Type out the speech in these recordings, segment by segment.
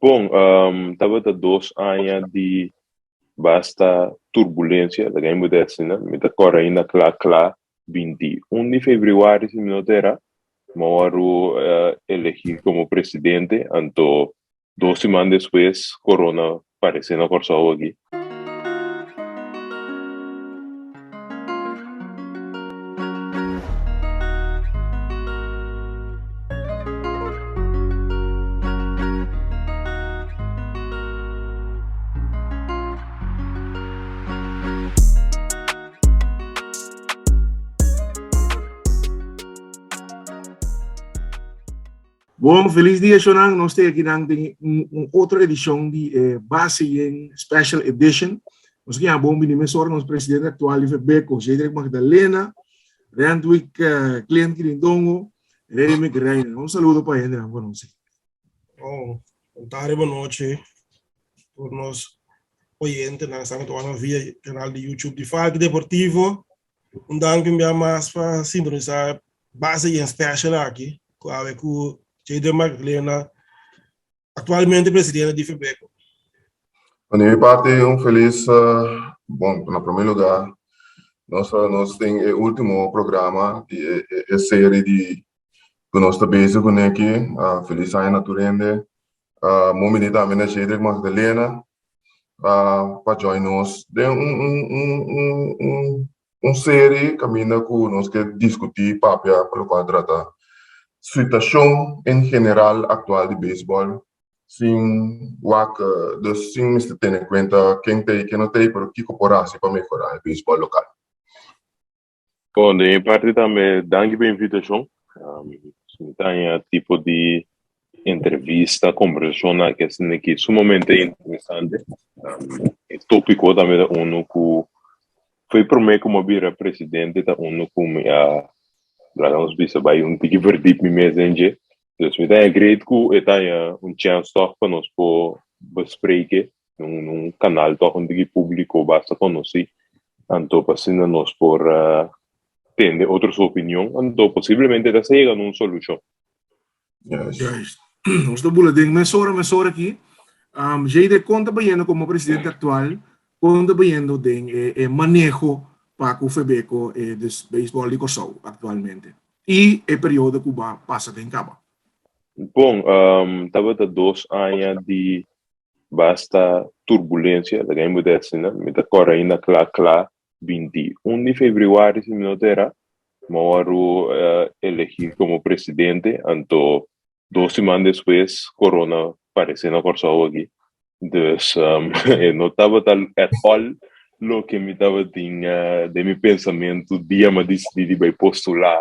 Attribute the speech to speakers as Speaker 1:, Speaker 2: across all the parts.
Speaker 1: Bon, tabata dos aña di basta turbulensia, laga mi bo ta asina. Mi ta kòrda ainda kla kla 21 di febrüari si mi no ta era, mi a wòrdu elegí komo presidente, anto dos siman despues corona parece na Kòrsou aki.
Speaker 2: Bon, felis dia shownan. Nos ta aki nan den un otro edicion di e Base Yen Special Edition. Nos ke bon bini mesora nos presidente actual di Febeco, Jedrek Magdalena, Randwick uh, Clint Kirindongo, Remy Reiner. Un saludo pa hende nan conoce.
Speaker 3: Oh, un tarde, boa noite. Por nos oyentenan estamos tomando via canal de YouTube de Falk Deportivo. Un danki un bia mas pa sintonisá Base Yen Special aki ku awe ku Jayden Magdalena, aktualmente presidente di Febeco.
Speaker 4: Pa mi parti un felis, bon, na prome lugar nos nos tin e ultimo programa di e serie di ku nos ta bezig kuné aki. Felis aña na tur hende. Mo bini tambe na Jedrick Magdalena pa join nos den un serie kaminda ku nos ke diskutí, papia pa lokual trata situashon en general aktual di beisbòl sin wak, dus sin mester tene kuenta ken ta ei, ken no ta ei, pero kiko por hasi pa mehorá e beisbòl lokal.
Speaker 1: Bon, den mi parti tambe danki pa e invitashon. Mi ta haña tipo di entrevista, kombersashonnan aki asina ki sumamente interesante. E topiko tambe ta unu ku foi promé ku mi a bira presidente ta unu ku mi a laga nos bisa bai un tiki verdiep mi mes den dje. Dus mi ta haña great ku e ta haña un chèns tòg pa nos por bespreke un un kanal tòg un tiki públiko basta konosí. Anto pa asina nos por tende otro su opinion, anto posiblemente ta sa yega na un solushon.
Speaker 2: Juist. Nos ta bula den mesora mesora aki. Um, Jade, kon ta bayendo komo presidente aktual, kon ta bayendo den e, e maneho pa ku Febeco, e dus beisbòl di Kòrsou aktualmente? I e periodo ku ba pasa den kaba.
Speaker 1: Bon, um, tabata dos aña di basta turbulensia, laga mi bo ta asina, mi ta kòrda ainda kla kla 21 di febrüari si mi no ta era, mi a wòrdu elegí komo presidente, anto dos siman despues corona paresé na Kòrsou aki, dus e no tabata at all loke mi tabatin den mi pensamentu dia mi a disidí di bai postulá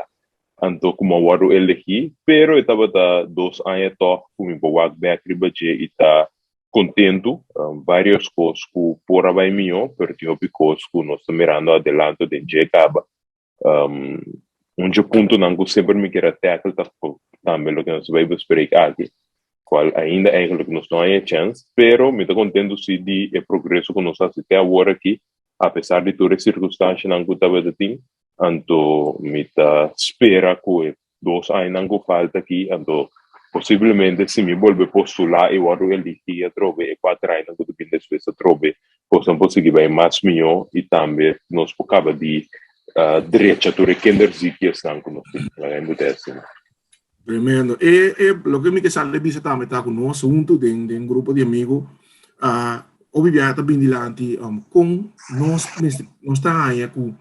Speaker 1: anto ku mi a wòrdu elegí, pero e tabata dos aña tòg ku mi por wak bèk riba dje i ta kontentu. Vários kos ku por a bai mihó, pero tin hopi kos ku nos ta mirando adelanto den dje kaba. Un dje puntonan ku semper mi kier a tackle ta tambe loke nos ta bai besprek aki, kual ainda eigenlijk nos no haña e chèns, pero mi ta kontentu si di e progreso ku nos a hasi te awor aki, apesar di tur e sirkunstanshanan ku tabata tin. Anto mi ta spera ku e dos añanan ku falta aki, anto posiblemente si mi bolbe postulá i wòrdu eligí atrobe e kuater añanan ku ta bin despues atrobe, kosnan por sigui bai mas mihó i tambe nos por kaba di drecha tur e kinderziekjesnan ku nos tin. Laga mi bot'é asina.
Speaker 2: Tremendo. E, e, loke mi ke sali bisa tambe ta ku nos huntu den, den grupo di amigo, uh, hopi biaha ta bin dilanti um, kon nos mester, nos ta haña ku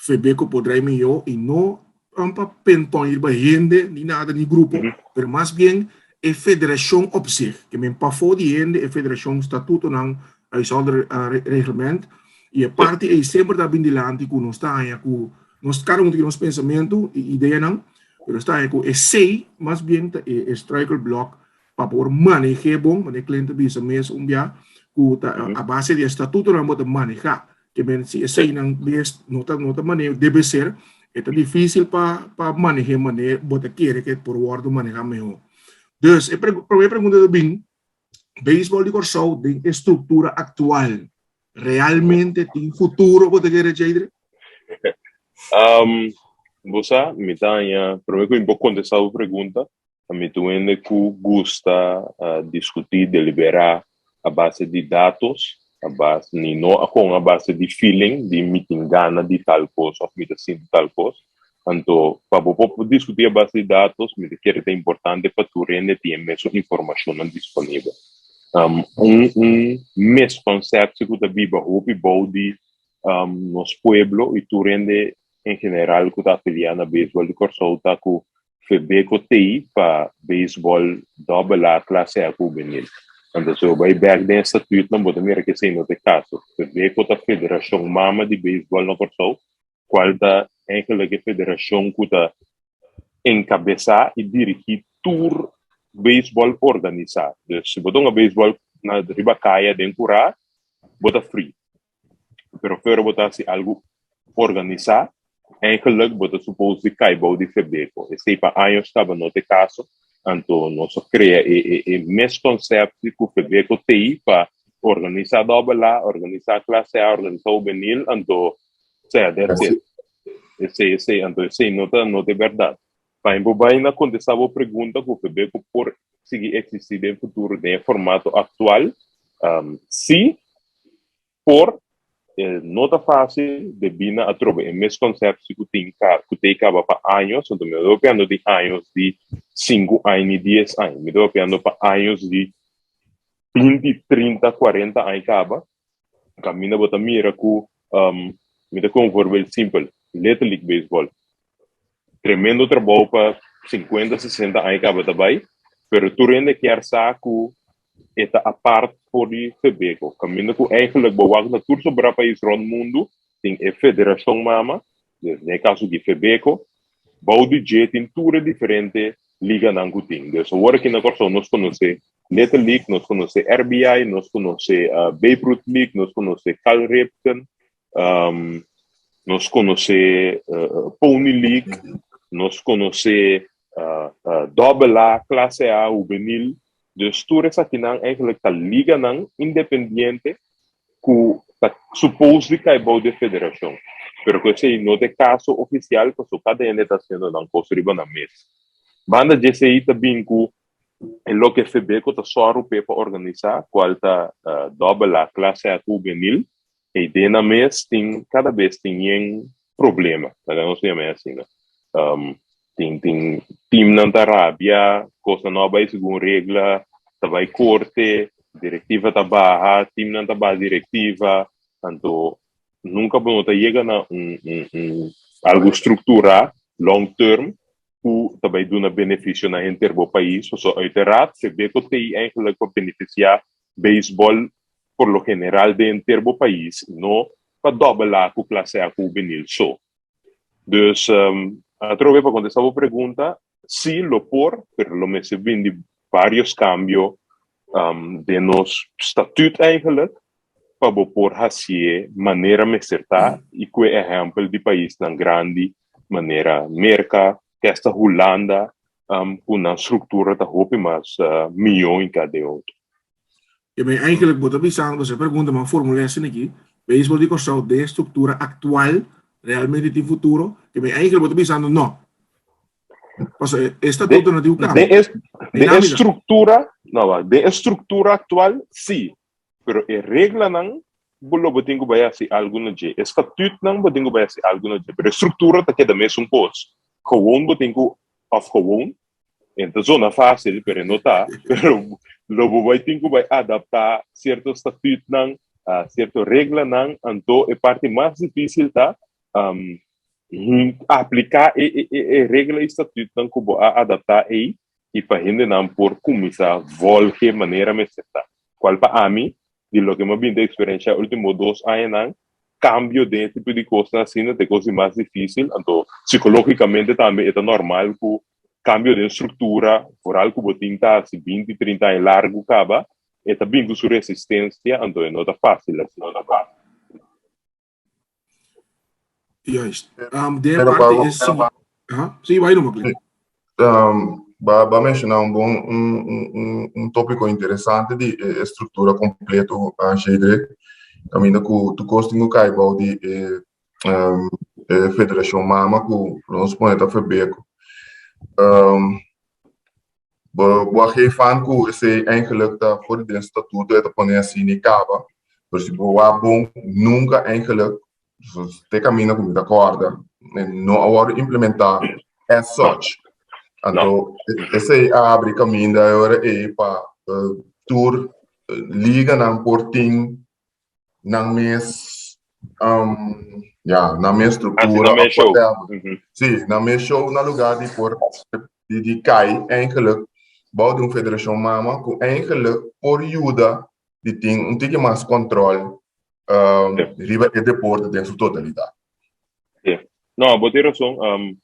Speaker 2: Febeco por drai mihó i no um, pa pinpoint riba hende ni nada ni grupo, mm -hmm. pero mas bien e federashon op zich. Ke men pafó di hende e federashon statutonan, huishoudelijk uh, reglement, i e parti ei semper ta bin dilanti ku nos ta haña ku nos kada un tin nos pensamentu i ideanan, Pero sta ku esei mas bien ta e struikelblok pa por maneh'é bon, manera Clint a bisa mes un bia, ku ta a base di e statutonan bo ta manehá. Ke men si eseinan mes no ta no ta manera debe ser, e ta difísil pa pa maneh'é manera bo ta kere ku e por wòrdu manehá mihó. Dus e promé pregunta ta bin, beisbòl di Kòrsou den e struktura aktual realmente tin futuro bo ta kere, Jadre?
Speaker 1: Bo sa, mi ta haña, promé ku mi por kontestá bo pregunta, Ami ta un hende ku gusta diskutí, deliberá a base di datos, a base, ni no kon a base di feeling, di mi tin gana di tal kos òf mi ta sinti tal kos. Anto, pa bo por diskutí a base di datos, mi ta kere ta importante pa tur hende tin e mesun informashonnan disponibel. Un un miskonsepsio ku ta biba hopi bou di nos pueblo i tur hende en general ku ta afiliá na beisbòl di Kòrsou ta ku Febeko tei pa beisbòl dòbel A klase A ku hubenil. Anto si bo bai bèk den e statutnan bo ta mira ku esei no ta e kaso. Febeko ta federashon mama di beisbòl na Kòrsou, kual ta eigenlik e federashon ku ta enkabesá i dirigí tur beisbòl organisá. Dus si bo ta hunga beisbòl na riba kaya den kurá, bo ta free. Pero fuera bo ta hasi algu organisá, eigenlijk bo ta supos di kai bou di Febeko. Esei pa años kaba no ta e kaso, anto nos a krea e e e mes konsèpto ku Febeko tei pa organisá dòbel A, organisá klase A, organisá hubenil, anto sea, that's it. Esei esei, anto esei no ta no ta e bèrdat. Pa bo bai na kontestá bo pregunta ku Febeko por sigui eksistí den futuro den e formato aktual, sí, por. E no ta fásil debí na atrobe e mes konsèpto ku tin ku t'ei kaba pa años, anto mi no ta papiando di años di sinku aña ni dies aña, mi ta papiando pa años di binti, trinta, kuarenta aña kaba, kaminda bo ta mira ku, mi ta kohe un voorbeeld simpel, Little League Baseball. Tremendo trabou pa 50, 60 aña kaba ta bai, pero tur hende kier sa ku e ta apart for di Febeko. Kaminda ku eigenlijk bo wak na tur sobra pais rond mundu tin e federashon mama, dus den e kaso di Febeko, bou di dje tin tur e diferente liganan ku tin. Dus awor aki na Kòrsou nos konosé Little League, nos konosé RBI, nos konosé Babe Ruth League, nos konosé Cal Ripken, Nos konosé Pony League, nos konosé Dòbel A, Klase A, Hubenil. Dus tur esakinan eigenlijk ta liganan independiente ku ta supos di kai bou di e federashon. Pero ku esei no ta e kaso ofisial pasobra kada hende ta hasiendo nan kos riba nan mes. Banda di esei ta bin ku e loke Febeko ta sòru p'e pa organisá, kual ta Dòbel A, Klase A ku Hubenil. E idea mes tin kada bes tin yen problema, laga nos yama e asina. Um, tin tin teamnan ta rabia, kosnan no a bai segun regla, ta bai korte, direktiva ta baha, teamnan ta baha direktiva, anto nunka bo no ta yega na un un un algu strukturá long term ku ta bai duna benefisio na henter bo pais. Pasobra uiteraard Febeko t'ei eigenlijk pa benefisiá beisbòl por lo general den henter bo pais, no pa dòbelá ku klase A ku hubenil so. Dus, atrobe pa kontestá bo pregunta, sí lo por, pero lo mester bini di vários kambio den nos statüt eigenlijk pa bo por hasié manera mester ta i ku e ehèmpel di paisnan grandi manera Merka, te hasta Hulanda ku nan struktura ta hopi mas mihó in kada e otro.
Speaker 2: Ja, maar eigenlijk bo ta bisando, bo pregunta man formulé asina aki, beisbol di Kòrsou den e struktura aktual realmente tin futuro? Ja, maar eigenlijk bo ta bisando no. Pasobra e statuto no tin ku kambia.
Speaker 1: Den e, den e struktura, no, wak, den e struktura aktual, sí. Pero e reglanan bo lo bo tin ku bai hasi algu na dje. E statutnan bo tin ku bai hasi algu na dje. Pero e struktura ta keda mesun kos. Gewoon bo tin ku, òf gewoon, E ta zona fácil, pero e no ta. Pero lo bo bai tin ku bai adaptá sierto statutnan, sierto reglanan, anto e parti mas difísil ta apliká e e regla i statutnan ku bo a adaptá ei i pa hendenan por kuminsá volge manera mester ta. Kual pa ami, di loke mi a bin ta eksperenshá último dos añanan, kambio den e tipo di kosnan asina ta e kos di mas difísil. Anto sikológikamente tambe e ta normal ku kambio den struktura, foral ku bo tin ta hasi binti, trinta aña largu kaba, e ta bin ku su resistensia, anto e no ta fásil asina.
Speaker 2: Juist. Um, de Pero parte is... Aha, sí, bai no, Clint.
Speaker 4: Um, ba, ba menciona un bon un, un, un, un tópico interesante di e estructura completo a Jedrek. Caminda ku tu kos tin ku kai bou di e, um, e federacion mama ku nos pone ta Febeco. Um, Bo bo a geef aan ku esei eigenlijk ta for di den statuto e ta pone asina i kaba, pero si bo wak bon nunka eigenlijk te kaminda ku mi ta kòrda no a wòrdu implementá as such. Anto esei a habri kaminda e ora ei pa tur liganan por tin nan mes ya nan mes struktura
Speaker 1: of
Speaker 4: whatever. Sí, nan mes show na lugá di por di kai eigenlijk bou di un federashon mama ku eigenlijk por yuda di tin un tiki mas kòntròl riba e deporte den su totalidat.
Speaker 1: Sí. No, bo tin rason.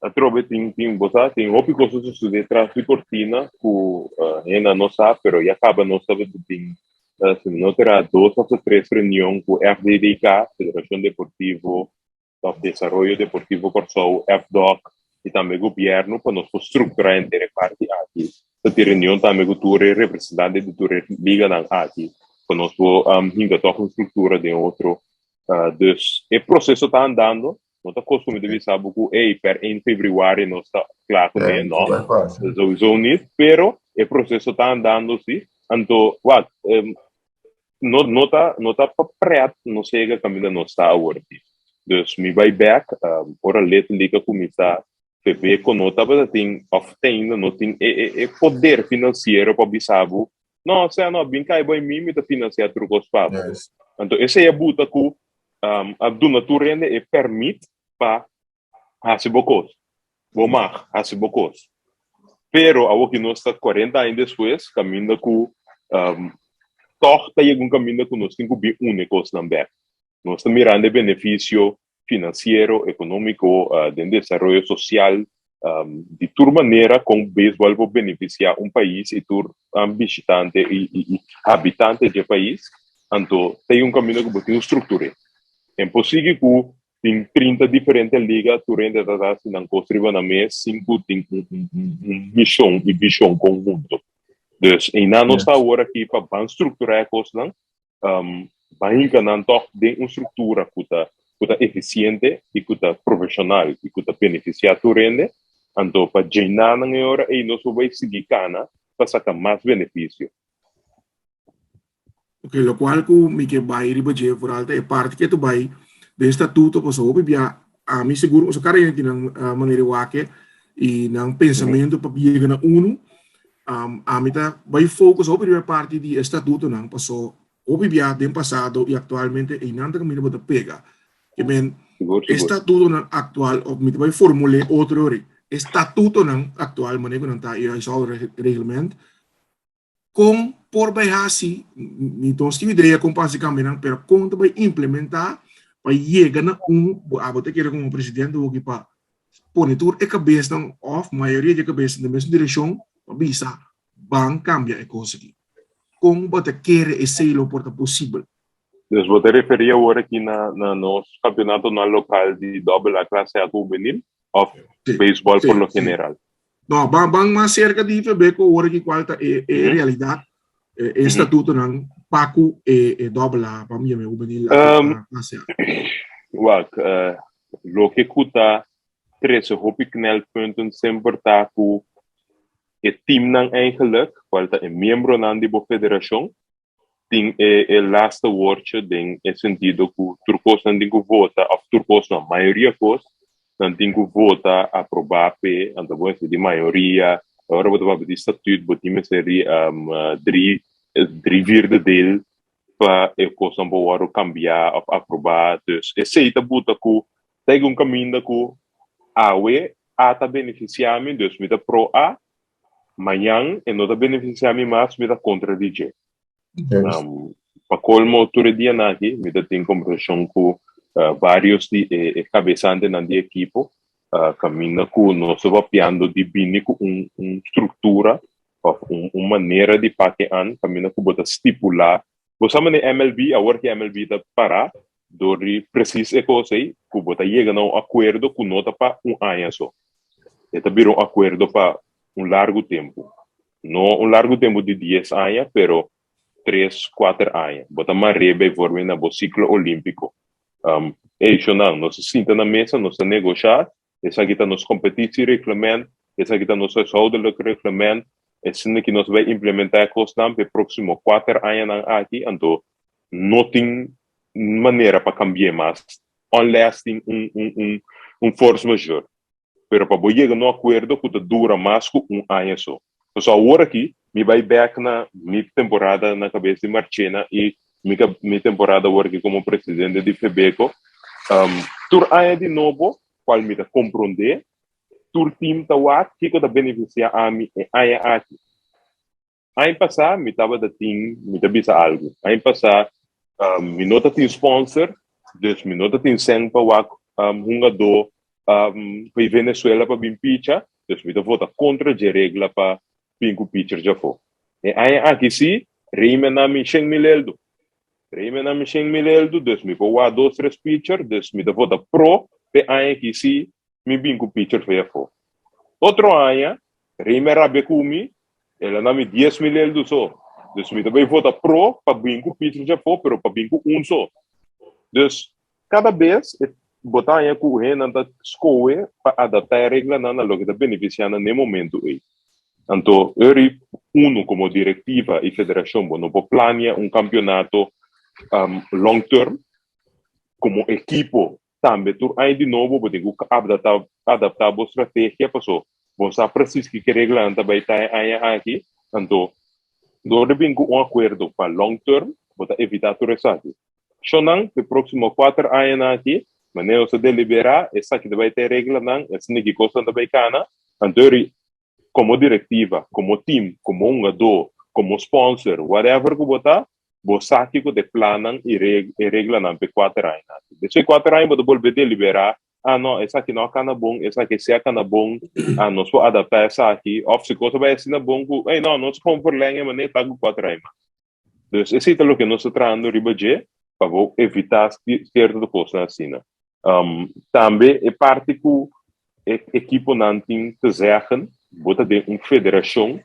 Speaker 1: Atrobe tin, tin, bo sa, tin hopi kos ta sucede tras di cortina ku uh, hende no sa, pero ya kaba nos tabata tin, uh, si no tera dos of tres reunion ku FDDK, Federacion Deportivo of Desaroyo Deportivo Kòrsou, FDOK, i tambe gobierno pa nos por strukturá henter e parti aki. Ta tin reunion tambe ku tur e representante di tur e liganan aki pa nos por um, hinka tòg un struktura den otro. Dus e proceso ta andando, no ta kos ku mi ta bisa bo ku ey per 1 februari nos ta kla ku ne, no, sowieso niet, pero e proceso ta andando si. Anto, wak, no, no ta, no ta pa pret nos yega kaminda nos ta awor aki. Dus mi bai bek, ora Little League a kuminsá, Febeko no tabata tin òf te ainda no tin e e e poder finansiero pa bisa bo, no, sea no, bin kai bo i mi, mi ta finansiá tur kos pa bo. Anto esei a buta ku a duna tur hende e pèrmit pa hasi bo kos. Bo mag hasi bo kos. Pero awor ki nos ta kuarenta aña despues, kaminda ku tòg ta yega un kaminda ku nos tin ku bin uni e kosnan bèk. Nos ta mirando e benefisio finansiero, ekonómiko, den desaroyo sosial, di tur manera kon beisbòl por benefisiá un pais i tur bishitante i habitante dje pais, anto ta e un kaminda ku bo tin un struktur'é. En por sigui ku tin 30 diferente liga, tur hende ta hasi nan kos riba nan mes sin ku tin un mishon i vishon konhunto. Dus einan nos ta awor aki pa ban strukturá e kosnan Ban hinka nan tòg den un struktura ku ta ku ta efisiente i ku ta profeshonal i ku ta benefisiá tur hende. Anto pa djená nan e ora ei nos por bai sigui kana pa saka mas benefisio.
Speaker 2: Ok, lokual ku mi ke bai riba dje vooral ta e parti ke ta bai den statuto pasobra hopi bia ami sigur pasobra kada hende tin nan manera di wak i nan pensamentu pa yega na unu. Ami ta bai focus hopi riba e parti di e statutonan paso hopi bia den pasado y actualmente eynan ta caminda bo ta pega. Ke men e statutonan actual of mi ta bai formule otro ori e statutonan actual manera ku nan ta e huishoudreglement kon por bai hasi mi nos tin idea kon pa hasi cambionan pero kon ta bai implementa pa yega na un bo abo ta kere como presidente hoki pa pone tur e kabesnan òf mayoria di e kabesnan den mesun direkshon pa bisa ban kambia e kos aki. Kon bo ta kere esei lo por ta posibel?
Speaker 1: Dus bo ta referí awor aki na na nos kampionatonan lokal di dòbel A klase A hubenil òf beisbòl por lo general?
Speaker 2: No, ban ban mas serka di IFB ku awor aki kual ta e e realidat, e estatutonan pa ku e e dòbel A, ban yama e hubenil a klase A.
Speaker 1: Wak, Loke ku ta trese hopi knelpunten semper ta ku e teamnan eigenlijk, kual ta e miembronan di bo federashon, tin e e laatste woordje den e sentido ku tur kos nan tin ku vota, òf tur kos no, mayoria kos nan tin ku vota, aprobá p'e, anto bo mester di mayoria, ora bo ta papia di statuut bo tin mester di dri dri vierde deel pa e kosnan por wòrdu kambiá òf aprobá. Dus esei ta buta ku ta yega un kaminda ku awe A ta benefisiá mi, dus mi ta pro A, mañan e no ta benefisiá mi mas, mi ta kontra di dje. Pa kolmo tur e dianan aki mi ta tin kombersashon ku vários di e kabesantenan di ekipo kaminda ku nos ta papiando di bini ku un struktura of un un manera di pake an kaminda ku bo ta stipulá. Bo sa manera MLB, awor ki MLB ta pará dor di presis e kos ei, ku bo ta yega na un akuerdo ku no ta pa un aña so. E ta bira un akuerdo pa un largu tempu. No un largu tempu di dies aña, pero tres, kuater aña. Bo ta mar'é bijvoorbeeld na bo siklo olímpiko. Ey, shonnan, nos ta sinta na mesa, nos ta negoshá, esaki ta nos kompetitiereglement, esaki ta nos huishoudelijk reglement. Esina ki nos bai implementá e kosnan pa e próksimo kuater añanan aki, anto no tin manera pa kambi'é mas unless tin un un un un force majeure. Pero pa bo yega na un akuerdo ku ta dura mas ku un aña so. Pasobra awor aki mi bai bèk na mi temporada na kabes di Marchena i mi mi temporada awor aki komo presidente di Febeko. Tur aña di nobo kual mi ta komprondé tur team ta wak kiko ta benefisiá ami e aña aki. Aña pasá mi tabata tin, mi ta bisa algu, aña pasá mi no ta tin sponsor, dus mi no ta tin sèn pa wak hungadó pa i Venezuela pa bin picha, dus mi ta vota kontra dje regla pa bin ku picher djafó. E aña aki sí, Reymi a na mi shen mil eldo. Reymi a na mi shen mil eldo, dus mi por wak dos tres picher, dus mi ta vota pro p'e aña aki sí mi bin ku picher for afó. Otro aña, Reymi a rabia ku mi, el a na mi 10,000 eldo so. Dus mi ta bai vota pro pa bin ku picher djafó, pero pa bin ku un so. Dus, kada bes e bo ta haña ku hendenan ta skohe pa adaptá e reglanan na loke ta benefisiá nan n'e momentu ei. Anto, eri unu komo direktiva i federashon bo no por plania un kampionato long term komo ekipo. Tambe tur aña di nobo bo tin ku adaptá adaptá bo strategia paso bo sa presis kiko reglanan ta bai ta e aña aki. Anto dor di bin ku un akuerdo pa long term bo ta evitá tur esaki. Shonnan pa e próksimo kuater añanan aki manera nos ta deliberá esaki ta bai ta e reglanan, esaki ki kosnan ta bai kana. Anto eri komo direktiva, komo tim, komo hungadó, komo sponsor, whatever ku bo ta, bo sa kiko ta e plannan i e reglanan pa e kuater aña aki. Despues di kuater aña bo ta bolbe deliberá, ah no, esaki no a kana bon, esaki si a kana bon, ah nos por adaptá esaki, òf si kos a bai asina bon ku, ey no, nos kon verlèng e manera ta ku kuater aña mas. Dus esei ta loke nos ta trahando riba dje pa bo evitá sierto kosnan asina. Tambe e parti ku e ekiponan tin te zeggen, bo ta den un federashon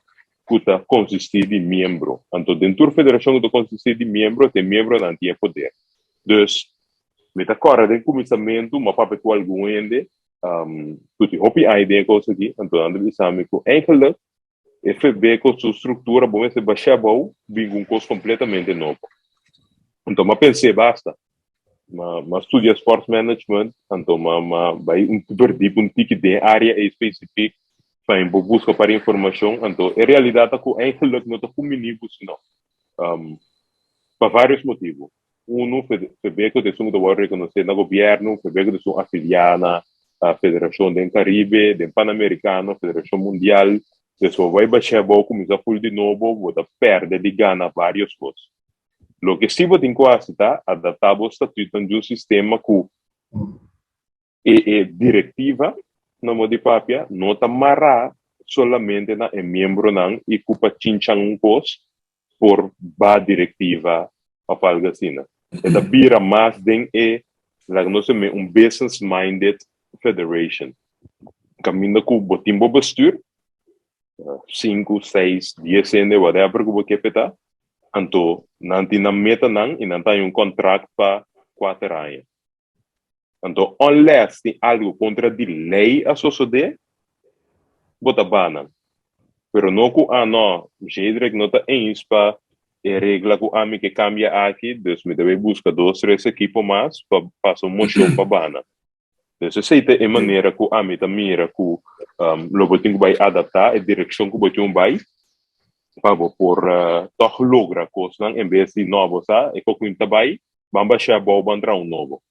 Speaker 1: ku ta konsistí di miembro. Anto den tur federashon ku ta konsistí di miembro, te miembronan tin e poder. Dus mi ta kòrda den kuminsamentu mi a papia ku algun hende ku tin hopi aña den e kos aki, anto nan ta bisa mi ku eigenlijk E FB ku su struktura bo mester bashá abou bin ku un kos kompletamente nobo. Anto m'a pens'é basta. M'a m'a studia sports management, anto m'a m'a bai un verdiep un tiki den e área ei spesifik pa mi por buska par informashon. Anto e realidat ta ku eigenlijk no ta kumbiní ku si no. Pa vários motibu. Unu, FEBECO ta esun ku ta wòrdu rekonosé na gobièrnu, FEBECO ta esun afiliá na Federashon den Karibe, den Panamerikano, Federashon Mundial. Dus bo bai bash'é abou kuminsá ful di nobo, bo ta pèrdè di gana vários kos. Loke sí bo tin ku hasi ta adaptá bo statutonan di un sistema ku E e direktiva, na modo di papia, no ta mará solamente na e miembronan i ku pa chinchan un kos por ba direktiva òf algu asina. E ta bira mas den e, laga nos yam'é un business minded federation, kaminda ku bo tin bo bestuur, sinku, seis, dies hende, whatever ku bo ke p'e ta, anto nan tin nan metanan i nan ta haña un kontrakt pa kuater aña. Anto unless tin algo kontra di lei a sosodé, bo ta banan. Pero no ku ah no, Jedrek no ta eens pa e regla ku ami ke kambia aki, dus mi ta bai buska dos tres ekipo mas pa pasa un moshon pa bana. Dus esei ta e manera ku ami ta mira ku lo bo tin ku bai adaptá e direkshon ku bo tin ku bai pa bo por tòg logra kosnan en bes di no bo sa e kos ku mi ta bai Ban bashá abou, ban traha un nobo.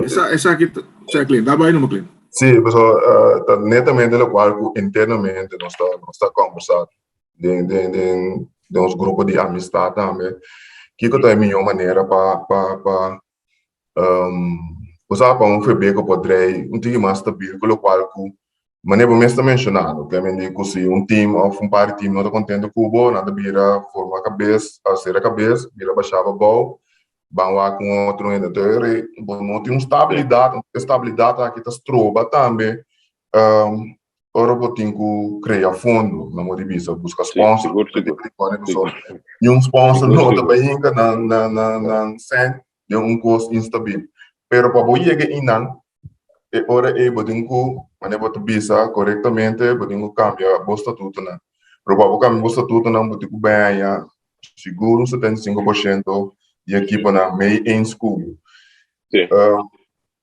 Speaker 2: Esa, esaki, sea Clint, da bai numa Clint.
Speaker 4: Sí, paso uh, ta netamente locual cu internamente nos ta, nos ta conversa den, den, den, den ons grupo di amistad tambe. Kiko ta e mihó manera pa, pa, pa, um, o sea, pa un FB ku por drei un tiki mas stabil ku locual ku Manera bo mes ta menshoná, no ke men di ku si un team òf un par di team no ta kontento ku bo, nan ta bira forma kabes, sera kabes, bira bashá pa bou, ban wak un otro hende. Enton e bo no tin un stabilidat, e stabilidat aki ta stroba tambe ora bo tin ku krea fondo, na modo di bisa, buska sponsor. Niun sponsor no ta bai hinka nan nan sèn den un kos instabil. Pero pa bo yega einan, e ora ei bo tin ku, manera bo ta bisa korektamente, bo tin ku kambia bo statutonan. Pero pa bo kambia bo statutonan bo tin ku baña sigur un 75% di ekiponan mee eens ku bo.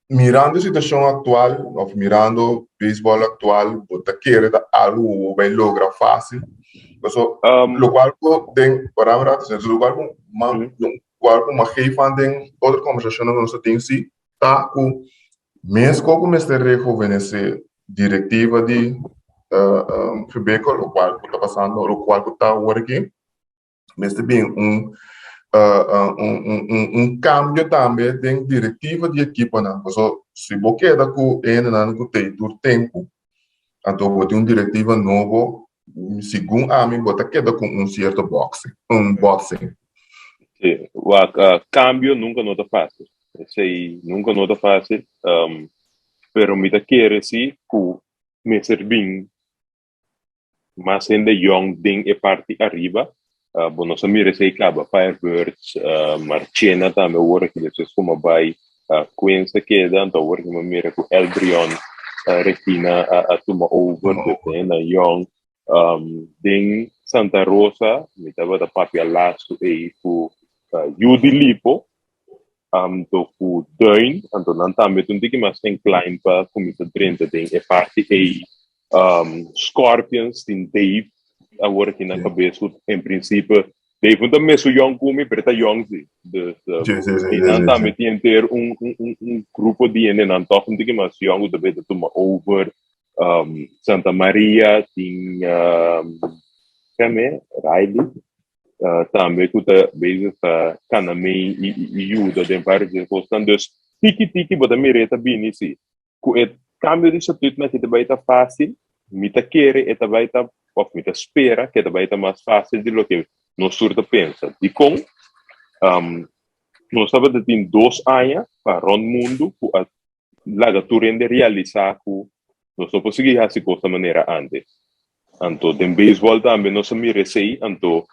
Speaker 4: Mirando e situashon aktual òf mirando beisbòl aktual bo ta kere ta algu ku bo bai logra fásil? Paso lokual ku den pará un ratu lokual ku lokual ku mi a geef aan den otro kombersashonnan ku nos a tin si ta ku meskos ku mester rehovenesé direktiva di Febeko lokual ku ta pasando lokual ku ta awor aki. Mester bin un un cambio tambe den directiva di equiponan. Paso si bo keda cu e hendenan cu tei tur tempo, anto bo tin un directiva nobo, segun ami bo ta keda cu un cierto boxing, un botsing.
Speaker 1: Sí, wak, cambio nunca no ta fácil. Esei nunca no ta fácil, pero mi ta kere si cu mester bin Mas hende yong den e parti ariba. Bo no sa mira esei kaba. Firebirds, Marchena tambe awor aki despues ku mi a bai Queens a keda, anto awor aki mi a mira ku Elbrion Regina a tuma over, dus e hendenan yong. Den Santa Rosa mi tabata papia lastu ei ku yu di Lipo, anto ku Duin, anto nan tambe ta un tiki mas inclined pa kuminsá drenta den e parti ei. Scorpions tin Dave awor aki na kabes ku en prinsipe Dave no ta mesun yong ku mi pero e ta yong si. Dus i nan tambe tin henter un un grupo di hendenan tòg un tiki mas yong ku ta beta tuma over. Santa Maria tin Riley tambe ku ta bezig ta kana mei i yuda den varios di e kosnan. Dus tiki tiki bo ta mira e ta bini si. Ku e kambio di statuutnan aki ta bai ta fásil, mi ta kere e ta bai ta òf mi ta spera ku e ta bai ta mas fásil di loke nos tur ta pensa. Dikon? Nos tabata tin dos aña pa rònt mundu ku a laga tur hende realisá ku nos no por sigui hasi kos na manera ántes. Anto den beisbòl tambe nos a mira esei, anto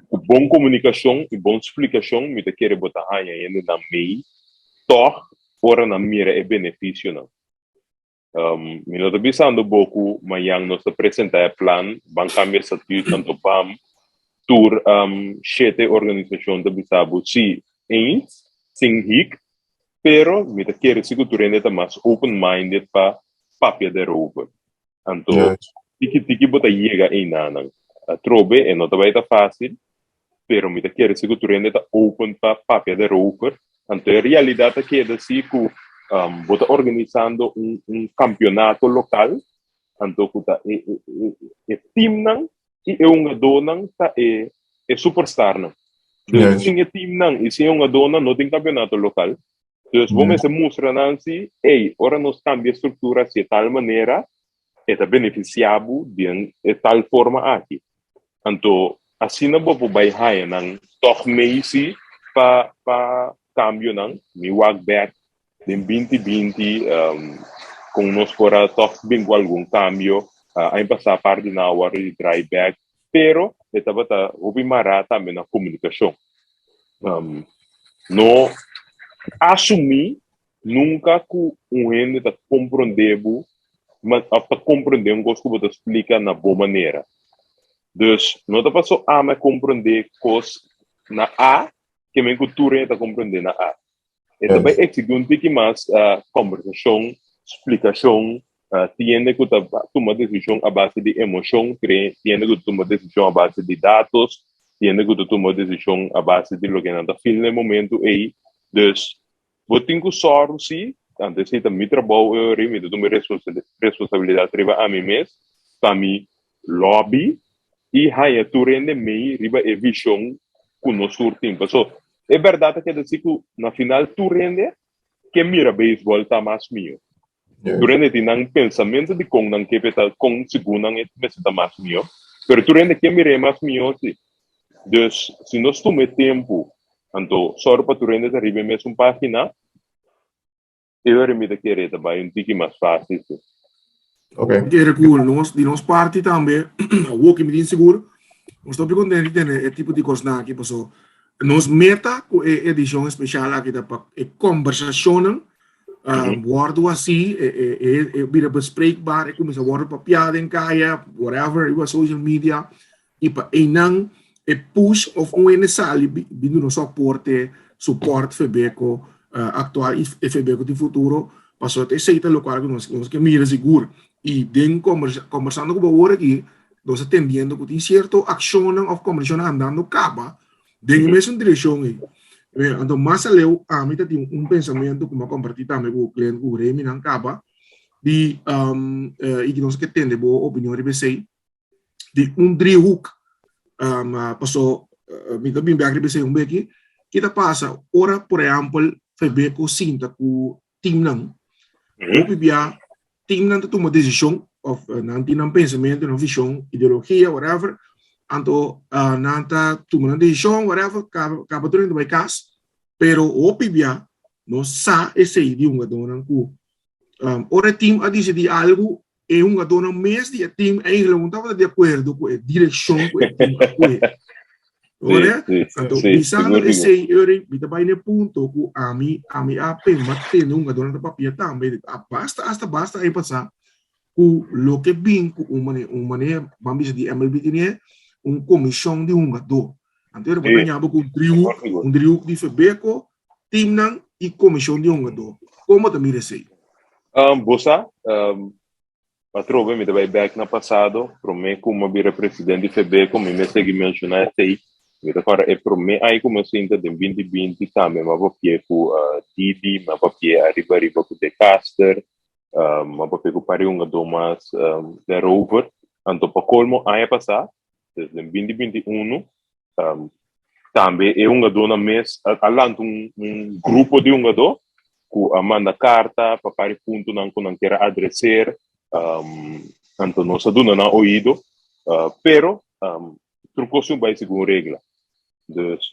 Speaker 1: ku bon komunikashon i bon splikashon mi ta kere bo ta haña hendenan mei tòg ora nan mira e benefisionan. Mi no ta bisando bo ku mañan nos ta presentá e plan, ban kambia statut, anto bam, tur shete organisashon ta bisa bo si eens, sin hik, pero mi ta kere si ku tur hende ta mas open minded pa papia derover. Anto tiki tiki bo ta yega einanan. Atrobe e no ta bai ta fásil, pero mi ta kere si ku tur hende ta open pa papia derover. Anto e realidat ta keda si ku bo ta organisando un un kampionato lokal, anto ku ta e e teamnan i e hungadónan ta e e superstarnan. Dus sin e teamnan i sin e hungadónan no tin kampionato lokal. Dus bo mester mustra nan si, ey, ora nos kambia e struktura si e tal manera, e ta benefisiá bo den e tal forma aki. Anto asina bo por bai haña nan tòg mei si pa pa kambionan. Mi wak bèk den binti binti kon nos por a tòg bin ku algun kambio. Aña pasá par di nan a wòrdu di drai bèk, pero e tabata hopi mará tambe na komunikashon. No asumí Nunka ku un hende ta komprondé bo òf ta komprondé un kos ku bo ta splika na bo manera. Dus, no ta paso ami a komprondé kos na A, ke men ku tur hende ta komprondé na A. E ta bai eksigí un tiki mas kòmbersashon, splikashon, tin hende ku ta tuma desishon a base di emoshon, tin hende ku ta tuma desishon a base di datos, tin hende ku ta tuma desishon a base di loke nan ta feel na e momentu ei. Dus, Bo tin ku sòru si, anto esei ta mi trabou e ora, mi ta tuma e responsabilidat riba ami mes pa mi lòbi i haña tur hende mei riba e vishon ku nos tur tin. Paso e bèrdat ta keda si ku na final tur hende ke mira beisbòl ta mas mihó. Tur hende tin nan pensamentu di kon nan ke ta kon segun nan e mester ta mas mihó, pero tur hende ke mir'é mas mihó si. Dus si nos tuma e tempu anto sòru pa tur hende ta riba e mesun página, e ora mi ta kere ta bai un tiki mas fásil si.
Speaker 4: Ok.
Speaker 2: Mi kere ku nos di nos parti tambe awor ki mi tin sigur nos ta hopi kontentu di tene e tipo di kosnan aki paso nos meta ku e edishon espeshal aki ta pa e kombersashonnan. Wòrdu hasi, e bira bespreekbaar, e kuminsá wòrdu papiá den kaya, whatever, riba social media, i pa einan e push òf un hende sali bin duna su aporte, support Febeko aktual i Febeko di futuro, pasobra ta esei ta lokual ku nos nos ke mira sigur. I den kombersando ku bo awor aki, nos ta tendiendo ku tin sierto akshonnan òf kombersashonnan andando kaba den e mesun direkshon ei. Anto mas aleu ami ta tin un pensamentu ku mi a kompartí tambe ku Glenn ku Remy nan kaba di i ku nos ke tende bo opinion riba esei di un driehoek paso mi ta bin bek riba esei un beki ki ta pasa ora por ehèmpel Febeko sinta ku teamnan hopi bia teamnan ta tuma desishon òf nan tin nan pensamentu nan vishon ideologia whatever anto nan ta tuma nan desishon whatever kaba tur hende ta bai kas pero hopi bia nos sa esei di hungadónan ku ora e team a disidí algu E hungadónan mes di e team eigenlijk no tabata di akuerdo ku e direkshon ku e team a kohe. Ora, anto bisando esei ori mi ta bai na e punto ku ami ami a pen a tende hungadónan ta papia tambe a basta asta basta aña pasá ku loke bin ku un manera un manera ban bisa di MLB tene un komishon di hungadó. Anto ora bo ta ña bo ku un driehoek un driehoek di Febeko teamnan i komishon di hungadó. Kon bo ta mira esei?
Speaker 1: Bo sa, atrobe mi ta bai bèk na pasado, promé ku mi a bira president di Febeko, mi mes sigui menshoná esei. Mi ta kòrda e promé aña ku mi a sinta den binti binti tambe mi a papia ku Didi, mi a papia ariba ariba ku De Caster, mi a papia ku par di hungadó mas daarover. Anto pa kolmo aña pasá, dus den binti binti unu, Tambe e hungadónan mes a lanta un grupo di hungadó ku a manda karta pa par e puntonan ku nan kier a adreser. Anto nos a duna nan oido, pero tur kos tin bai segun regla. Dus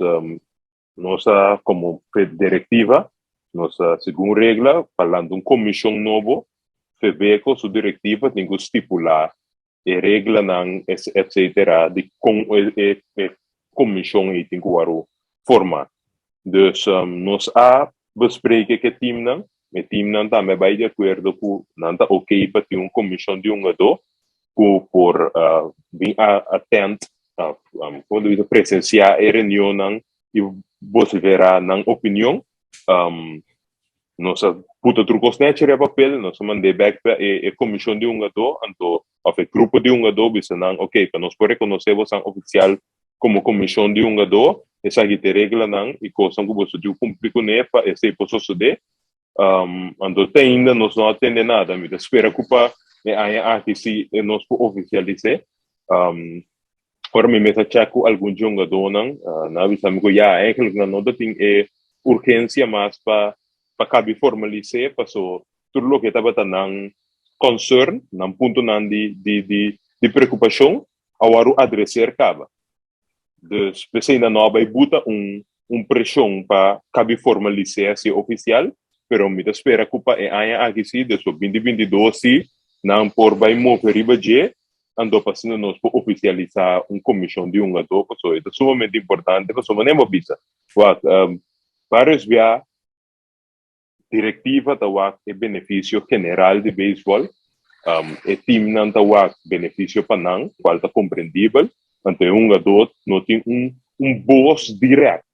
Speaker 1: nos a komo direktiva nos a segun regla pa lanta un komishon nobo, Febeko su direktiva tin ku stipulá e reglanan etcetera di kon e komishon ei tin ku wòrdu formá. Dus nos a bespreke ku e timnan, e timnan tambe a bai di akuerdo ku nan ta oké pa tin un komishon di hungadó ku por bin atènt, komo ta bisa, presensiá e reunionnan i vosiferá nan opinion. Nos a puta tur kos nechi riba papel, nos a mand'é bèk pa e komishon di hungadó, anto òf e grupo di hungadó bisa nan, oke, pa nos por rekonosé bosan ofisial komo komishon di hungadó, esaki ta e reglanan i kosnan ku boso tin ku kumpli kuné pa esei por sosodé. Anto te ainda nos no a tende nada. Mi ta spera ku pa e aña aki si nos por ofisialis'é. Ora mi mes a check ku algun djongadónan, nan a bisa mi ku ya, eigenlijk nan no ta tin e urgensia mas pa pa kabi formalis'é, paso tur loke tabata nan concern, nan puntonan di di di di preokupashon a wòrdu adreser kaba. Dus p'esei nan no a bai buta un un preshon pa kabi formalis'é así ofisial, pero mi ta spera ku pa e aña aki sí, dus pa binti binti dos sí, nan por bai move riba dje Anto pa asina nos por ofisialisá un komishon di hungadó pasobra e ta sumamente importante pasobra manera bo a bisa wak vários bia direktiva ta wak e benefisio general di beisbòl e timnan ta wak benefisio pa nan kual ta komprendibel anto e hungadó no tin un un bos dirèkt.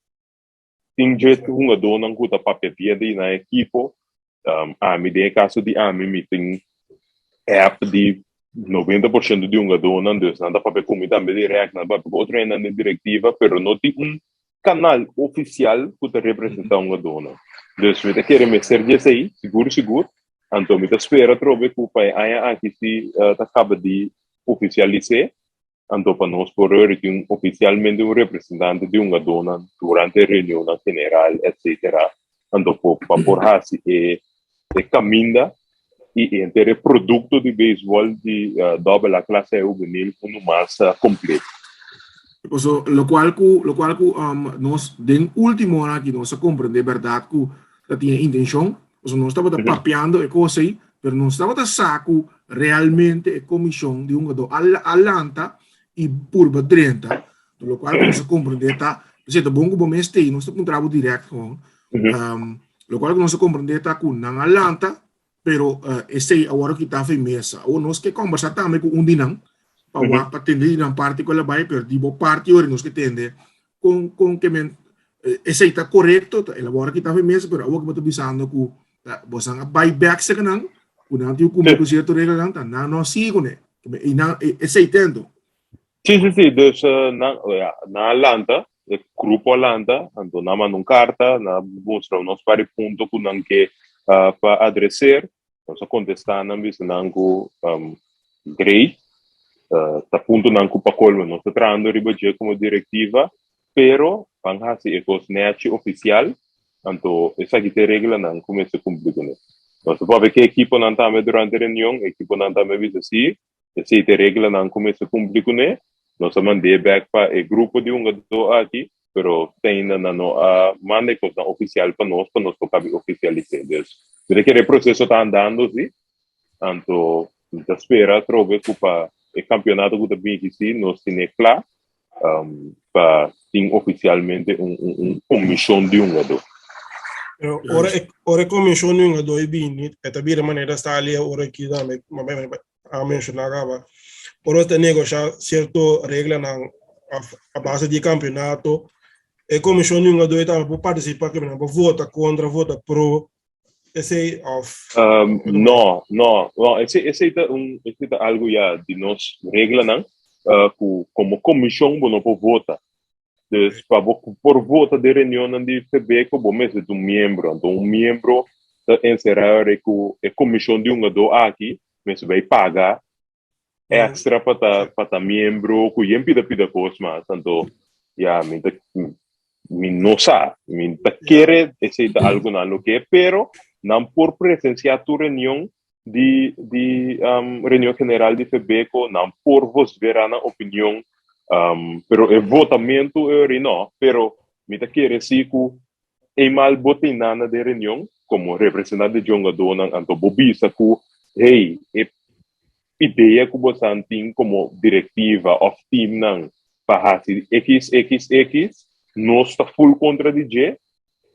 Speaker 1: Tin dje hungadónan ku ta papia via di nan ekipo. Ami, den e kaso di ami, mi tin app di 90% di hungadónan, dus nan ta papia ku mi tambe dirèkt, nan ta papia ku otro hendenan den direktiva, pero no tin un kanal ofisial ku ta representá hungadónan. Dus mi ta kere mester di esei, sigur sigur. Anto mi ta spera atrobe ku pa e aña aki si ta kaba di ofisialis'é. Anto pa nos por hoor tin oficialmente un representante di hungadónan durante reunionnan general etcetera. Anto por pa por hasi e e caminda y e henter e producto di beisbol di Dobbel A Clase A Hubenil unu mas completo.
Speaker 2: Paso locual cu locual cu nos den ultimo ora aki nos a comprende berdad cu ta tin e intencion, pasobra nos tabata papiando e cos ey, pero nos tabata sa cu realmente e comision di hungador a lanta y purba drenta, lo cual nos a comprende ta, p'esey ta bon cu bo mes tey, nos ta puntra bo direct gewoon. Lokual ku nos a komprendé ta ku nan a lanta, pero esei a wòrdu kitá for di mesa. Awor nos ke kòmbersá tambe ku un di nan pa wak pa tende di nan parti ku el a bai, pero di bo parti ora nos ke tende kon kon ke men esei ta korekto, el a wòrdu kitá for di mesa, pero awor ku bo ta bisando ku ta bosan a bai bèk serka nan, ku nan tin ku kumpli ku sierto reglanan, ta nan no a sigui kuné. I nan esei ta anto.
Speaker 1: Sí, sí, sí. Dus nan, ja, nan a lanta, e grupo a lanta, anto nan a manda un karta, nan a mustra nos par di punto ku nan ke pa adreser. Nos a kontestá nan, bisa nan ku great, ta puntonan ku pa kolmo nos ta trahando riba dje komo direktiva, pero ban hasi e kos nèchi ofisial, anto esaki ta e reglanan ku mester kumpli kuné. Nos a papia ku e ekiponan tambe durante e reunion, e ekiponan tambe a bisa sí, Esei ta e reglanan ku mester kumpli kuné. Nos a mand'é bèk pa e grupo di hungadó aki, pero te ainda nan no a manda e kosnan ofisial pa nos, pa nos por kabi ofisialis'é. Dus, mi ta kere e proseso ta andando si, anto mi ta spera atrobe ku pa e kampionato ku ta bini aki si nos tene kla pa tin ofisialmente un un komishon di hungadó.
Speaker 3: Pero ora e ora e komishon di hungadó e bini, e ta bira manera sta ali ora aki tambe, a menshoná kaba, ora ta negoshá sierto reglanan a base di kampionato, e komishon di hungadó tambe por partisipá, ke nan por vota kontra, vota pro, esei òf?
Speaker 1: No, no, no, esei esei ta un esei ta algu ya di nos reglanan ku komo komishon bo no por vota. Dus pa bo por vota den reunionnan di Febeko bo mester ta un miembro. Anto un miembro ta enserá ora ku e komishon di hungadó aki mester bai paga extra pa ta pa ta miembro ku yen pida pida kos mas. Anto ya mi ta mi no sa, mi ta kere esei ta algu nan lo ke, pero nan por presensiá tur reunion di di reunion general di Febeko, nan por vosverá nan opinion, pero e votamentu e ori no, pero mi ta kere si ku eenmaal bo tin nan na den reunion komo representante di djongadónan, anto bo bisa ku hey, e idea ku bosan tin komo direktiva òf teamnan pa hasi xxx, nos ta full kontra di dje,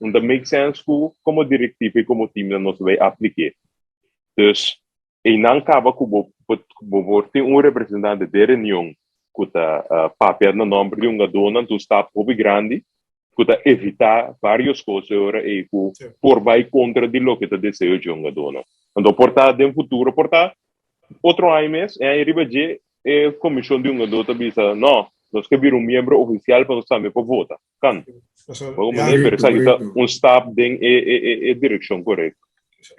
Speaker 1: no ta make sense ku komo direktiva i komo teamnan nos ta bai aplik'é. Dus einan kaba ku bo bo por tin un representante den reunion ku ta papia na nòmber di hungadónan, ta un stap hopi grandi ku ta evitá vários kos e ora ei ku por bai kontra di loke ta deseo dje hungadónan. Anto por ta den futuro, por ta otro aña mes, e aña riba dje e komishon di hungadó ta bisa, no, nos ke bira un miembro ofisial pa nos tambe por vota. Kan. Bo manera, pero esaki ta un stap den e e e e direkshon korekto.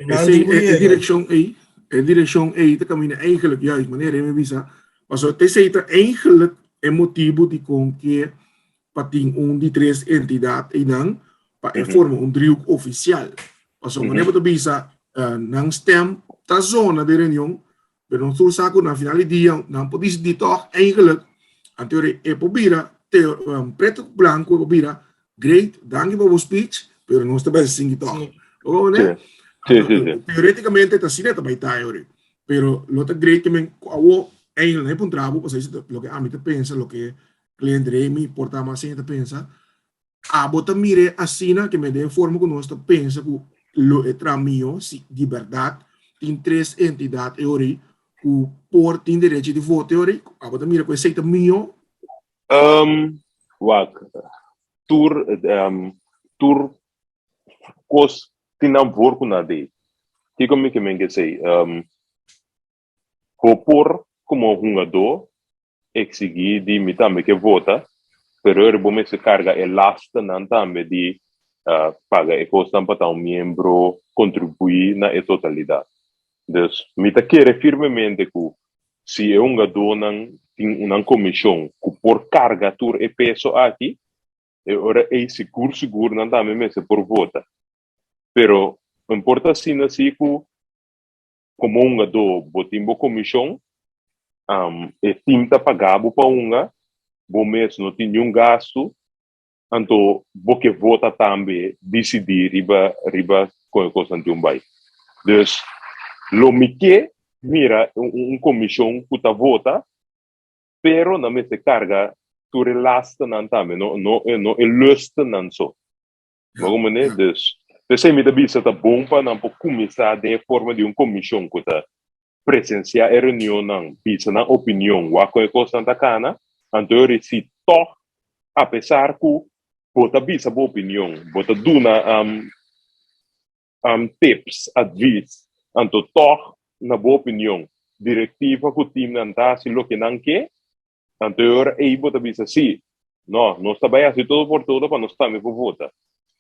Speaker 2: Esei e direkshon ei, e direkshon ei ta kaminda eigenlijk juist, manera mi bisa, pasobra esei ta eigenlijk e motibu dikon ke pa tin un di tres entidat einan pa e forma un driehoek ofisial. Pasobra manera bo ta bisa nan stem ta zona den reunion, pero nos tur sa ku na final di dia nan por disidí tòg eigenlijk, anto e por bira preto ku blanko e por bira great, danki pa bo speech, pero nos ta bai sinti tòg. Bo comprende? Teoreticamente ta asina ta bai ta ayori, pero lo ta great men ku awo eigenlijk nan e puntra bo pasobra esei ta loke ami ta pensa, loke Client Remy por ta mas ta pensa, abo ta mir'é asina ke men den forma ku nos ta pensa ku lo e traha mihó si di bèrdat tin tres entidat e ori ku por tin derecho di voto e ori, abo ta mira ku esei ta mihó?
Speaker 1: Wak, tur tur kos tin nan voor ku nan dei. Kiko mi ke men ke esei? Bo por komo hungadó eksigí di mi tambe ke vota, pero ora bo mester karga e lasternan tambe di paga e kosnan pa ta un miembro kontribuí na e totalidat. Dus mi ta kere firmemente ku si e hungadónan tin nan komishon ku por karga tur e peso aki, e ora ei sigur sigur nan tambe mester por vota. Pero no importa asina si ku Komo hungadó bo tin bo komishon, e tim ta paga bo pa hunga, bo mes no tin niun gastu, anto bo ke vota tambe disidí riba riba kon e kosnan tin un bai. Dus lo mi ke mira un komishon ku ta vota, pero nan mester karga tur e lasternan tambe, no no e lusternan so. Bo comprende? Dus. P'esei mi ta bisa ta bon pa nan por kuminsá den e forma di un komishon ku ta presensiá e reunionnan, bisa nan opinion, wak kon e kosnan ta kana, anto e risi tòg apesar ku bo ta bisa bo opinion, bo ta duna tips, advis, anto tòg na bo opinion direktiva ku timnan ta hasi loke nan ke, Anto e ora ei bo ta bisa, Sí, no, nos ta bai hasi todo por todo pa nos tambe por vota.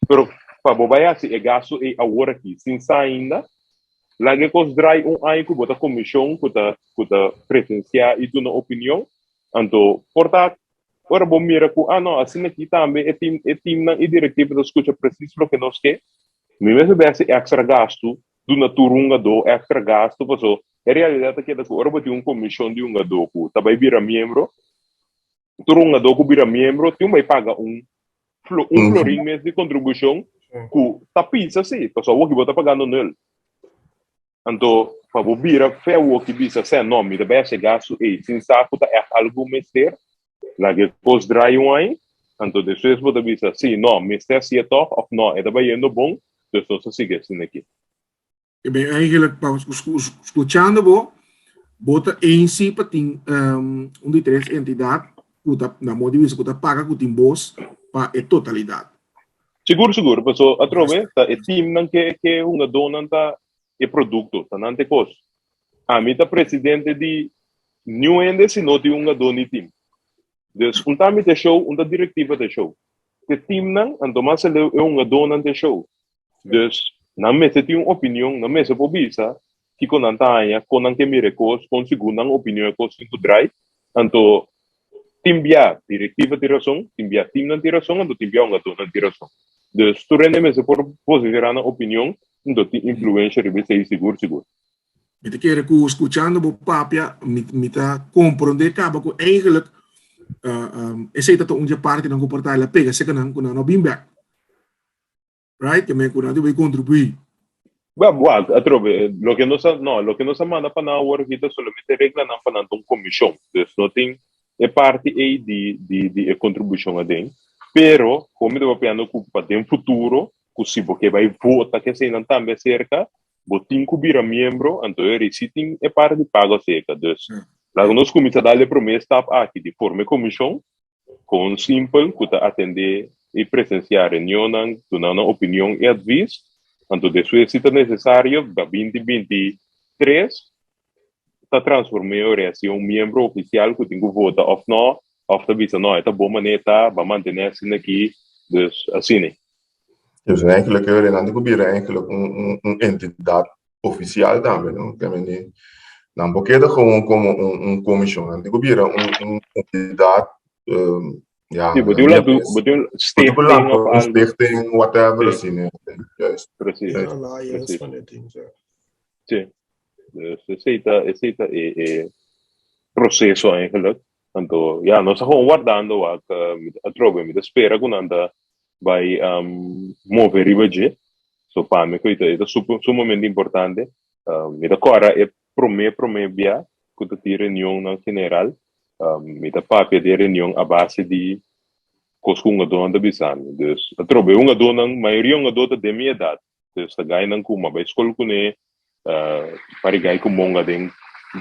Speaker 1: Pero pa bo bai hasi e gastu ei awor aki, sin sa ainda, laga e kos drai un aña ku bo ta komishon ku ta ku ta presensiá i duna opinion. Anto por ta ora bo mira ku, ah no, asina aki tambe e tim e timnan i direktiva ta skucha presis loke nos ke, mi mester bai hasi èkstra gastu duna tur hungadó èkstra gastu paso E realidat ta keda ku ora bo tin un komishon di hungadó ku ta bai bira miembro, tur hungadó ku bira miembro tin bai paga un un florin mes di kontribushon ku ta pisa si, pasobra awoki bo ta pagando nul. Anto pa bo bira fe awoki bisa sè no mi ta bai hasi e gastu ei sin sa ku ta ègt algu mester, laga e kos drai un ai, anto despues bo ta bisa si no mester hasié tòg òf no e ta bayendo bon, dus nos ta sigui asina aki.
Speaker 2: Ik ben eigenlijk, pa skuchando bo, bo ta eens si pa tin un di tres entidat ku ta, na modo di bisa, ku ta paga ku tin bos pa e totalidat.
Speaker 1: Sigur, sigur. Paso atrobe ta e teamnan ke ke hungadónan ta e produkto, ta nan ta e kos. Ami ta presidente di niun hende si no tin hungadó ni team. Dus un ta ami ta e show, un ta direktiva ta e show. Te teamnan, anto mas aleu e hungadónan ta e show. Dus nan mester tin un opinion, nan mester por bisa kiko nan ta haña, kon nan ke mira e kos, kon segun nan opinion e kos tin ku drai. Anto tin bia direktiva tin rason, tin bia timnan tin rason, anto tin bia hungadónan tin rason. Dus tur hende mester por posicioná nan opinion, anto tin influensha riba esei sigur sigur.
Speaker 2: Mi ta kere ku skuchando bo papia mi ta komprondé kaba ku eigenlijk esei ta ta un dje partinan ku por ta el a pega seka nan ku nan no bin bèk. Right? Ke men ku nan tin bai kontribuí.
Speaker 1: Wel, wak, atrobe, loke nos a, no, loke nos a manda pa nan awor aki ta solamente reglanan pa nan ta un komishon. Dus no tin e parti ei di, di, di e kontribushon aden. Pero, komo mi ta papiando ku pa den futuro, ku si bo ke bai vota ke eseinan tambe aserka, bo tin ku bira miembro, anto e rei si tin e parti di pago aserka. Dus, laga nos kuminsá dal e promé stap aki di forma e komishon, Kon simpel ku ta atendé i presensiá reunionnan, duna nan opinion i advis, anto despues si ta nesesario pa 2023 ta transform'é ora e hasié un miembro ofisial ku tin ku vota òf nò, òf ta bisa nò e ta bon manera e ta, ba mantené asina aki, dus asina.
Speaker 4: Dus eigenlijk e nan tin ku bira eigenlijk un un entidat ofisial tambe no, ke men di nan por keda gewoon komo un un komishon, nan tin ku bira un un entidat ya
Speaker 1: Sí, bo tin un lanta bo tin un stichting of
Speaker 4: un
Speaker 1: algo.
Speaker 4: stichting whatever
Speaker 1: Sí.
Speaker 4: asina juist.
Speaker 1: Precies.
Speaker 4: Juist.
Speaker 3: Alliance
Speaker 1: Precies.
Speaker 3: van e ding, ja.
Speaker 1: Sí. Dus esei ta esei ta e e proseso eigenlijk. Anto ya nos ta gewoon wardando wak mi ta atrobe mi ta spera ku nan ta bai move riba dje. So pa mi ku e ta sumamente importante. Mi ta kòrda e promé promé bia ku ta tin reunionnan general, mi ta papia di e reunion a base di kos ku hungadónan ta bisa mi. Dus atrobe e hungadónan, mayoria hungadó ta den mi edat. Dus ta gainan ku mi a bai skol kuné, pari gai ku monga den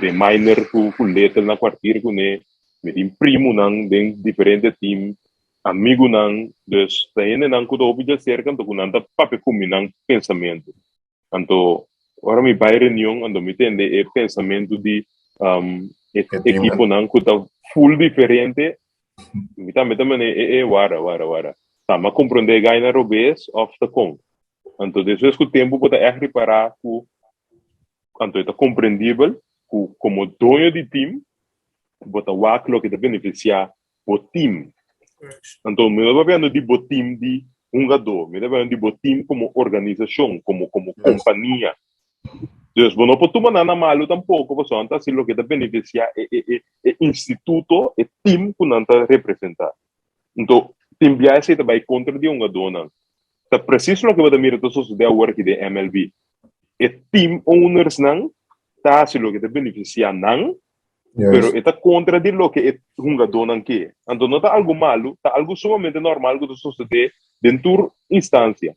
Speaker 1: den minor ku ku little na kwartier kuné, mi tin primonan den diferente team, amigunan, dus ta hendenan ku ta hopi djaserka anto ku nan ta papia ku mi nan pensamentu. Anto ora mi bai reunion anto mi tende e pensamentu di e ekiponan ku ta full diferente, mi tambe ta mane e e wara wara wara, ta mi a komprondé e gainan robes òf ta kon? Anto despues ku tempu bo ta ègt ripará ku anto e ta komprendibel ku komo doño di tim bo ta wak loke ta benefisiá bo tim. Anto mi no ta papiando di bo tim di hungadó, mi ta papiando di bo tim komo organisashon, komo komo kompania. Dus bo no por tuma nan na malu tampoko pasobra nan ta hasi loke ta benefisiá e e e e instituto, e tim ku nan ta representá. Anto tin bia esei ta bai kontra di hungadónan. Ta presis loke bo ta mira ta sosodé awor aki den MLB. E team ownersnan ta hasi loke ta benefisiá nan, pero e ta kontra di loke e hungadónan ke. Anto no ta algu malu, ta algu sumamente normal ku ta sosodé den tur instansia.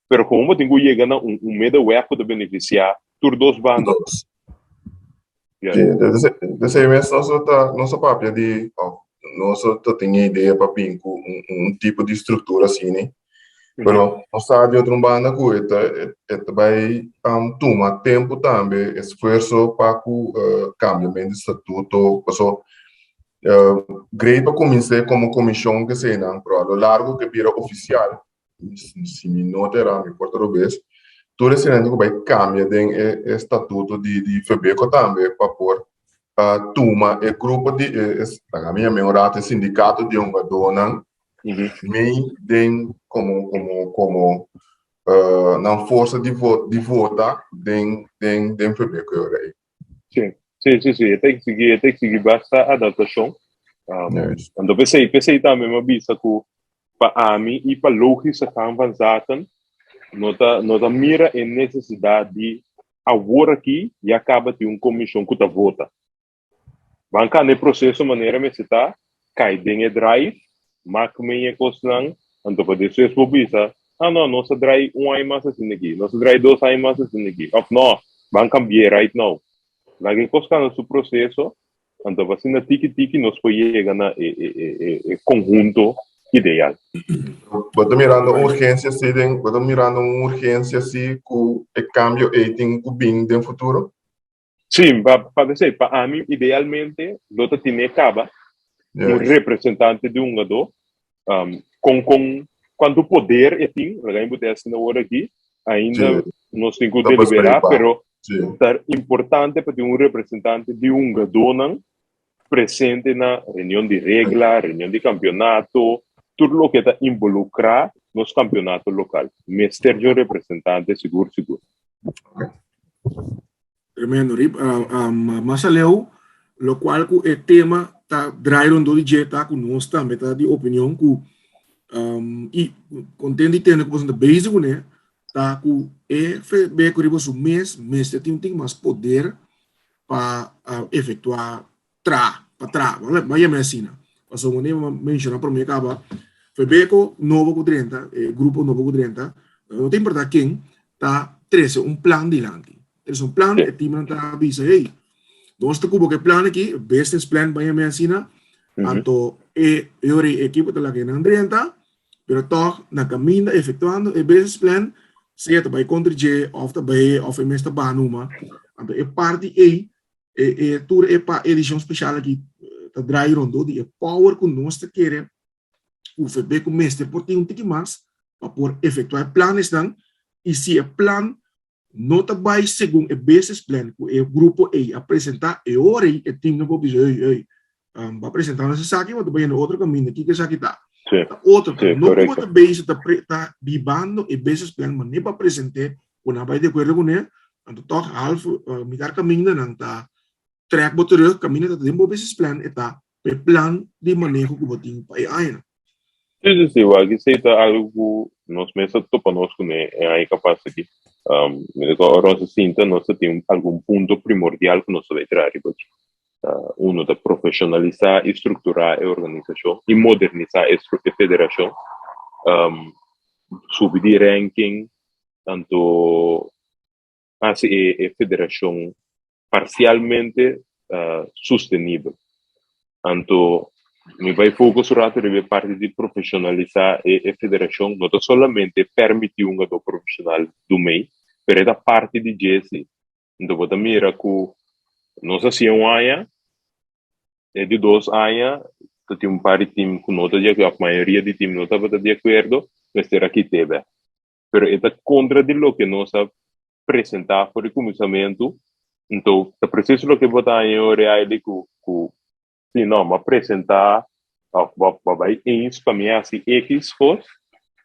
Speaker 1: Pero komo bo tin ku yega na un un middenweg ku ta benefisiá tur dos banda.
Speaker 4: Dos. Sí, desei mes nos ta nos a papia di of nos ta tin e idea pa bin ku un un tipo di struktura asina, pero nos sa di otro un banda ku e ta e ta bai tuma tempu tambe, esfuerso pa ku kambiamentu di statuto, paso Great pa kumins'é komo komishon keseinan, pero a lo largo ke bira ofisial, si mi no ta erá, mi por ta robes, tur eseinan tin ku bai kambia den e statuto di Febeko tambe pa por tuma e grupo di e, laga mi yam'é un rato, e sindikato di hungadónan mei den komo komo komo nan forsa di di vota den den Febeko e ora ei.
Speaker 1: Sí, sí, sí, sí. E ta exigí, e ta exigí basta adaptacion. Um,
Speaker 4: Juist.
Speaker 1: anto p'esei, p'esei tambe mi a bisa ku pa ami i pa logische gang van zaken no ta, no ta mira e nesesidat di awor aki ya kaba tin un komishon ku ta vota. Ban kanda e proseso manera mester ta, kai den e drive, mak men e kosnan, anto pa despues bo bisa, ah no, nos a drai un aña mas asina aki, nos a drai dos aña mas asina aki, of no, ban kambi'é right now. Laga e kos kanda su proseso, anto pa asina tiki tiki nos por yega na e e e e konhunto ideal.
Speaker 4: Bo ta mirando un urgensia si den, bo ta mirando un urgensia si ku e kambio ei tin ku bin den futuro?
Speaker 1: Sí, pa pa esei, pa ami idealmente lo ta tine kaba un representante di hungadó, um, kon kon kuantu poder e tin, laga mi bot'é asina awor aki, ainda nos tin ku deliberá, pero ta importante pa tin un representante di hungadónan presente na reunion di regla, reunion di kampionato, tur loke ta involukrá nos kampionato lokal. Mester di un representante sigur sigur.
Speaker 2: Tremendo, Rip. Mas aleu, lokual ku e tema ta draai rondó di dje ta ku nos tambe ta di opinion ku i kontent di tende ku boso ta bezig kuné ta ku e FB ku riba su mes mester tin un tin mas poder pa efektuá tra, pa tra, bo yama asina. Pasobra bo a menshoná promé kaba, Febeko nobo ku drenta, e grupo nobo ku drenta, no ta importá ken, ta trese un plan dilanti. Trese un plan, e timnan ta bisa, hey, nos ta kubo ku e plan aki, business plan, bo yama asina, anto e yori e ekipo ta laga nan drenta, pero tòg na kaminda efektuando e business plan, sea ta bai kontra dje òf ta bai òf e mes ta baha numa, anto e parti ei E e tur e pa edishon speshal aki ta draai rondó di e power ku nos ta kere ku FB ku mester por tin un tiki mas pa por efektuá e planesnan i si e plan no ta bai segun e business plan ku e grupo ei a presentá e ora ei e timnan por bisa ey ey bo a presentá nos esaki bo ta bai yendo otro kaminda kiko esaki ta? Ta otro ta no ku bo ta bezig ta ta bibando e business plan manera bo a present'é ku nan bai di akuerdo kuné anto tòg half mitar kaminda nan ta trèk bo terug kaminda ta den bo business plan e ta pa e plan di maneho ku bo tin pa e añanan.
Speaker 1: Sí, sí, sí, wak esei ta algu ku nos mes a topa nos kuné e aña ka pasa aki. Mi ta kòrda ora nos a sinta nos ta tin algun punto primordial ku nos ta bai traha riba dje. Uno ta profesionalisá i strukturá e organisashon i modernisá e e federashon, subi di ranking, tanto hasi e e federashon parsialmente sustenibel. Anto mi bai focus un rato riba e parti di profesionalisá e e federashon, no ta solamente permití un hungadó profesional dumei, pero e ta parti di dje si. Enton bo ta mira ku nos a hasié un aña, e di dos aña ta tin un par di tim ku no ta di akuerdo, òf mayoria di tim no tabata di akuerdo, mester a kit'é bèk. Pero e ta kontra di loke nos a presentá for di kuminsamentu, enton ta presis loke bo ta haña ora aili ku ku Si no, bo a presentá òf bo bo bai eens pa mi hasi X kos,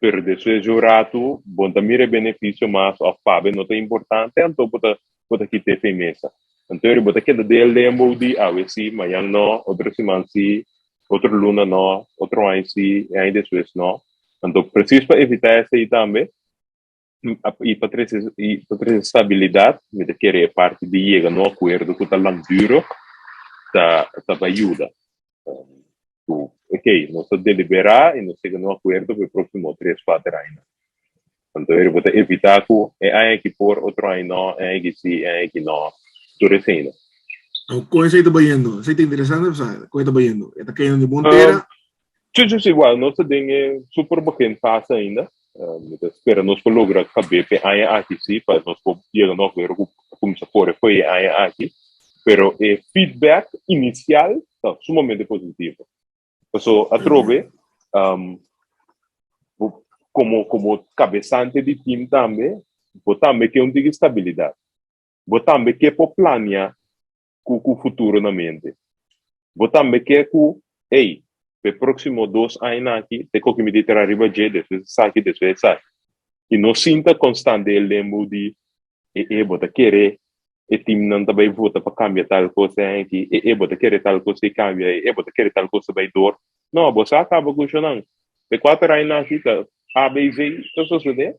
Speaker 1: pero despues di un ratu bo no ta mira e benefisio mas òf pabia no ta importante, anto bo ta bo ta kita efe mesa. Anto eri bo ta keda den e limbo di awe si, mañan no, otro siman si, otro luna no, otro aña si, e aña despues no. Anto presis pa evitá esei tambe i pa trese i pa trese stabilidat mi ta kere e parti di yega na un akuerdo ku ta langdurig ta ta bai yuda ku okey nos ta deliberá i nos yega na un akuerdo pa e próksimo tres kuater añanan. Anto bo ta evitá ku e aña aki por, otro aña no, e aña aki sí, e aña aki no, tur esei no.
Speaker 2: Kon esei ta bayendo? Esei ta interesante pa sa, kon e ta bayendo? E ta kayendo di bon tera?
Speaker 1: Sí, sí, sí, well, nos ta den e super begin fase ainda. Mi ta spera nos por logra kab'é p'e aña aki sí, pa nos por yega nog wero ku kuminsá kore fo'i e aña aki. Pero e feedback inisial ta sumamente positivo. Paso atrobe, um, bo, como, como cabezante di team tambe, bo tambe ke un tiki stabilidad. Bo tambe ke por planea ku, ku futuro na mente. Bo tambe ke ku, ey, p'e próximo dos aña aki, te koki mi di traha riba dje, despues esaki, despues esaki. I no sinta constante e lembo di E e bo ta kere e teamnan ta bai vota pa kambia tal kos e aki, e e bo ta kere tal kos ei kambia, e e bo ta kere tal kos ta bai dor. No, bo sa kaba ku eshonan. E kuater aña aki ta A, B, C ta sosodé.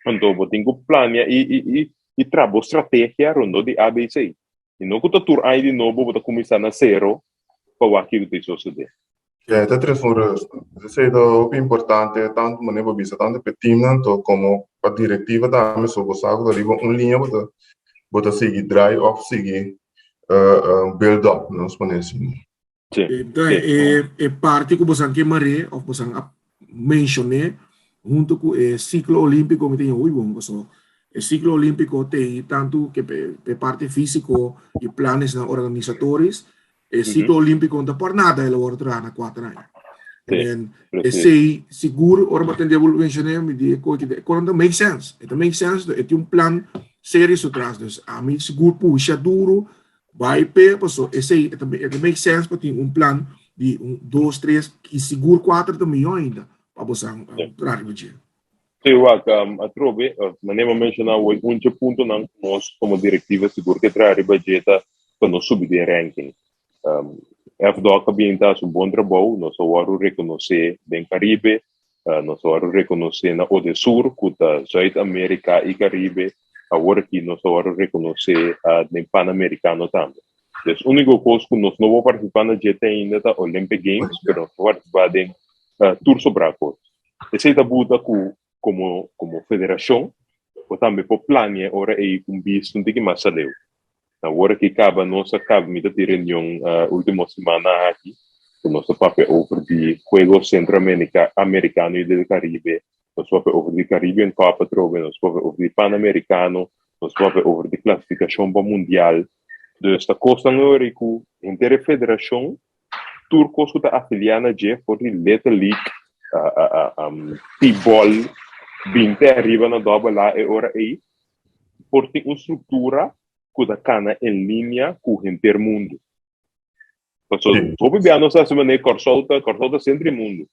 Speaker 1: Anto bo tin ku plania i i i i traha bo strategia rondó di A, B, C. I no ku ta tur aña di nobo bo ta kuminsá na sero pa wak kiko ta sosodé.
Speaker 4: Ja, e ta tres un rust. Esei ta hopi importante, tantu manera bo bisa, tantu pa e teamnan to komo pa direktiva tambe. So bo sa ku ta riba un liña bo ta bo ta sigui drai òf sigui build up, nos pone asina.
Speaker 1: Sí,
Speaker 2: Enton
Speaker 1: sí.
Speaker 2: e e parti ku bosan ke mar'é òf bosan a menshoné huntu ku e siklo olímpiko mi ta ña hopi bon paso e siklo olímpiko tei tantu ke p'e parti físiko i planesnan organisatoris e siklo olímpiko no ta por nada el a wòrdu traha na kuater aña.
Speaker 1: Sí,
Speaker 2: En
Speaker 1: precies.
Speaker 2: esei sigur ora bo tende bo menshoné mi di e kos e kos no ta make sense e ta make sense e tin un plan serio su tras dus ami sigur pusha duru Bai p'e paso esei e ta e ta make sense pa tin un plan di un dos tres i sigur kuater ta mihó ainda pa bosan traha riba dje.
Speaker 1: Sí, wak, atrobe, manera mi a menshoná awor, un dje puntonan ku nos komo direktiva sigur ke traha riba dje ta pa nos subi den ranking. FDOK a bien ta hasi un bon trabou, nos a wòrdu rekonosé den Karibe, Nos a wòrdu rekonosé na Odesur, ku ta Zuid Amerika i Karibe. Awor aki nos a wòrdu rekonosé den Panamerikano tambe. Dus úniko kos ku nos no por partisipá na dje te ainda ta Olympic Games, pero nos por partisipá den tur sobrá kos. Esei ta buta ku komo komo federashon bo tambe por plania e ora ei ku un bista un tiki mas aleu. Awor aki kaba nos a kaba mi ta tin reunion ultimo semana aki ku nos ta papia over di Juegos Centro Americano y del Caribe, nos papia over di Caribbean Cup atrobe, nos papia over di Panamericano, nos papia over di klasifikashon pa Mundial. Dus ta kosnan ori ku henter e federashon tur kos ku ta afiliá na dje for di Little League, T-ball, bin te ariba na Double A e ora ei por tin un struktura ku ta kana en linia ku henter mundu. Pasobra hopi bia nos ta hasi manera Kòrsou ta, Kòrsou ta sentro di mundu.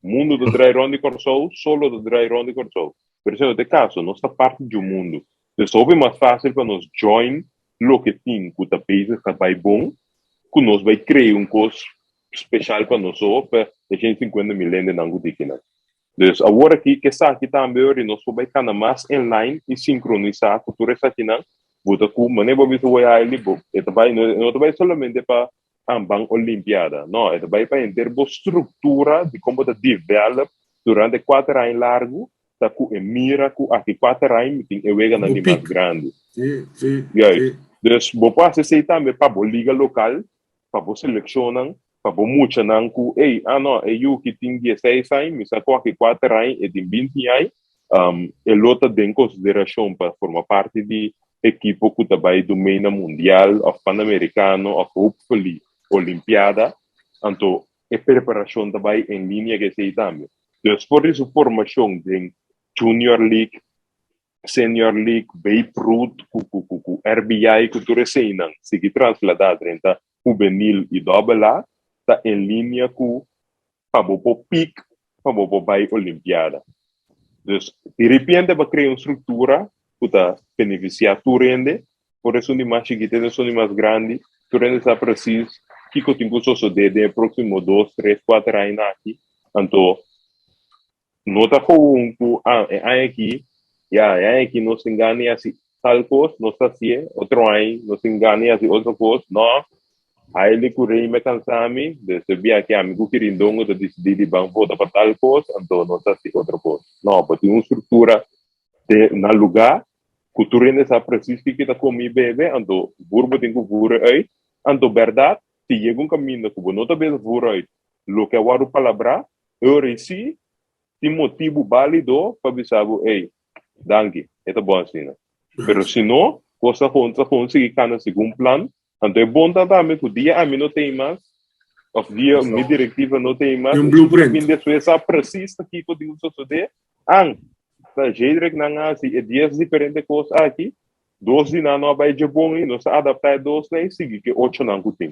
Speaker 1: Mundu ta drai rònt di Kòrsou, solo ta drai rònt di Kòrsou. Pero esei no ta e kaso, nos ta parti di un mundu. Dus hopi mas fásil pa nos join loke tin ku ta bezig ta bai bon, ku nos bai krea un kos speshal pa nos so pa e 150 mil hendenan ku tin kinan. Dus awor aki ku esaki tambe ori nos por bai kana mas en lijn i sinkronisá ku tur esakinan, bo ta ku manera bo a bisa wei Haile bo e ta bai no no ta bai solamente pa Amban Olimpiada, no e ta bai pa henter bo struktura di kon bo ta develop durante kuater aña largu ta ku e mira ku aki kuater aña mi tin e weganan
Speaker 2: Bo
Speaker 1: di mas
Speaker 2: pik.
Speaker 1: grandi.
Speaker 2: Sí, sí,
Speaker 1: Juist.
Speaker 2: sí.
Speaker 1: Dus bo por hasi esei tambe pa bo liga lokal pa bo selekshonnan, pa bo muchanan ku, ey, ah no, e yu ki tin dieseis aña, mi sa kohe kuater aña, e tin binti aña, e lo ta den konsiderashon pa forma parti di ekipo ku ta bai dumei na mundial òf panamerikano òf hopefully olimpiada, anto e preparashon ta bai en linia ku esei tambe. Dus for di su formashon den Junior League, Senior League, Babe Ruth ku ku ku ku RBI ku tur eseinan sigui trasladá drenta hubenil i dòbel A ta en linia ku pa bo por pik pa bo por bai Olimpiada. Dus di repente bo a krea un struktura ku ta benefisiá tur hende, por esun di mas chikito te esun di mas grandi, tur hende sa presis kiko tin ku sosodé den e próksimo dos, tres, kuater aña aki. Anto No ta gewoon ku ah e aña aki, ya e aña aki nos tin gana di hasi tal kos, nos ta hasié, otro aña nos tin gana di hasi otro kos, no. Haile ku Rei me kansa mi, dus e bia ki ami ku Kirindongo ta disidí di ban vota pa tal kos, anto nos ta hasi otro kos. No, bo tin un struktura te na lugá ku tur hende sa presis kiko ta komi i bebe, anto vur bo tin ku vur e uit. Anto bèrdat, si yega un kaminda ku bo no ta bes vur uit loke a wòrdu palabrá, e ora ei sí tin motibu bálido pa bisa bo, ey, danki, e ta bon asina. Pero si no, kos ta kon sigui kana segun plan, Anto e bon ta tambe ku dia ami no tei mas, of dia mi direktiva no tei mas,
Speaker 2: Un blueprint.
Speaker 1: Bin despues sa precies ta kiko di un sosodé. An, ta Jedrek nan a hasi e dies diferente kos aki, dos di nan no a bai dje bon i nos a adaptá e dos nan i sigui ku e ochonan ku tin.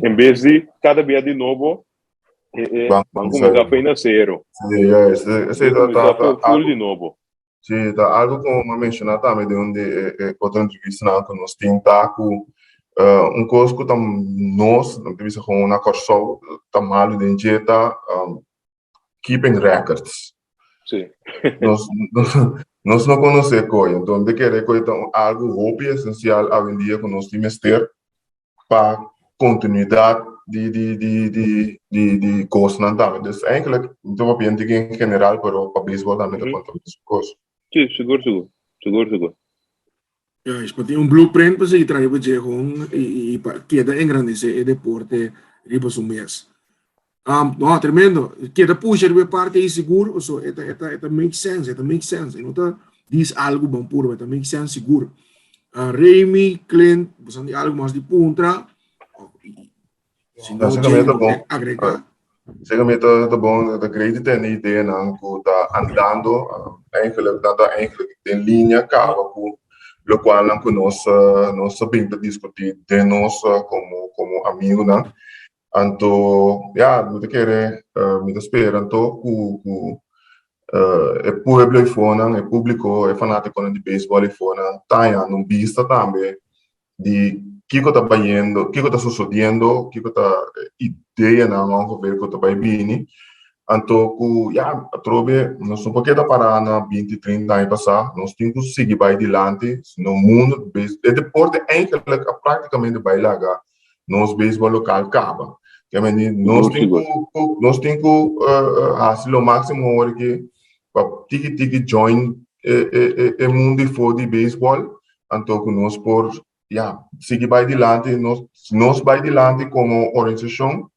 Speaker 1: En bes di kada bia di nobo, e, e,
Speaker 4: Ban
Speaker 1: ban
Speaker 4: kuminsá
Speaker 1: kuminsá fo'i na sero.
Speaker 4: Sí, juist. Esei ta,
Speaker 1: Kuminsá
Speaker 4: ta, ta
Speaker 1: full
Speaker 4: algo
Speaker 1: di nobo.
Speaker 4: Sí, ta algo ku mi a menshoná tambe den un di e e otro entrevistanan ku nos tin ta ku un kos ku ta nos, mi ta bisa komo na Kòrsou, ta malu den dje ta keeping records.
Speaker 1: Sí.
Speaker 4: Nos nos no konosé koe, enton mi ta kere koe ta un algu hopi esensial awendia ku nos tin mester pa kontinuidat di di di di di di kosnan tambe. Dus eigenlijk mi ta papia un tiki en general pero pa beisbòl tambe ta konta mesun kos.
Speaker 1: Sí, sigur sigur. Sigur sigur.
Speaker 2: Juist, pa tin un blueprint pa sigui traha riba dje gewoon i i pa keda engrandesé e deporte riba su mes. No, tremendo. Keda pusha riba e parti ei sigur, paso e ta e ta e ta make sense, e ta make sense. E no ta dis algu ban purba, e ta make sense sigur. Remy, Clint, boso tin algu mas di puntra? Si no,
Speaker 4: Segamente
Speaker 2: Jay,
Speaker 4: ta bon.
Speaker 2: agrega.
Speaker 4: Segamente ta ta bon, ta great di tende ideanan ku ta andando, eigenlijk nan ta eigenlijk den linea kaba ku lokualnan ku nos nos a bin ta diskutí den nos komo komo amigunan. Anto, ya, mi ta kere, mi ta spera anto ku ku e pueblo eifonan, e públiko, e fanátikonan di beisbòl eifonan ta hañando un bista tambe di kiko ta bayendo, kiko ta sosodiendo, kiko ta ideanan ongeveer ku ta bai bini. Anto ku, ya, atrobe nos no por keda pará na binti, trinta aña pasá, nos tin ku sigui bai dilanti, sino mundu, e deporte eigenlijk a práktikamente bai laga nos beisbòl lokal kaba. Ke meni nos tin ku nos tin ku hasi lo máksimo ora ke pa tiki tiki join e e e e mundu ifo di beisbòl, anto ku nos por ya sigui bai dilanti nos nos bai dilanti komo organisashon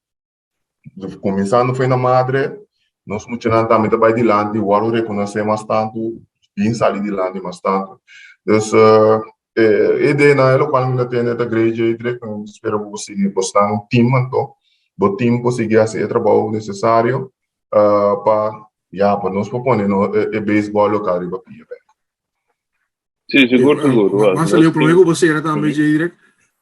Speaker 4: Kuminsando for na madre, nos muchanan tambe ta bai dilanti, wòrdu rekonosé mas tantu, bin sali dilanti mas tantu. Dus e ideanan e lokual mi ta tende ta great Jedrick, mi spera ku bo sigui bosnan team anto, bo team por sigui hasi e trabou nesesario pa ya pa nos por pone e beisbòl lokal riba pia bèk.
Speaker 1: Sí, sigur, sigur.
Speaker 2: Wa, Mas aleu, promé ku bo sera tambe, Jadrick,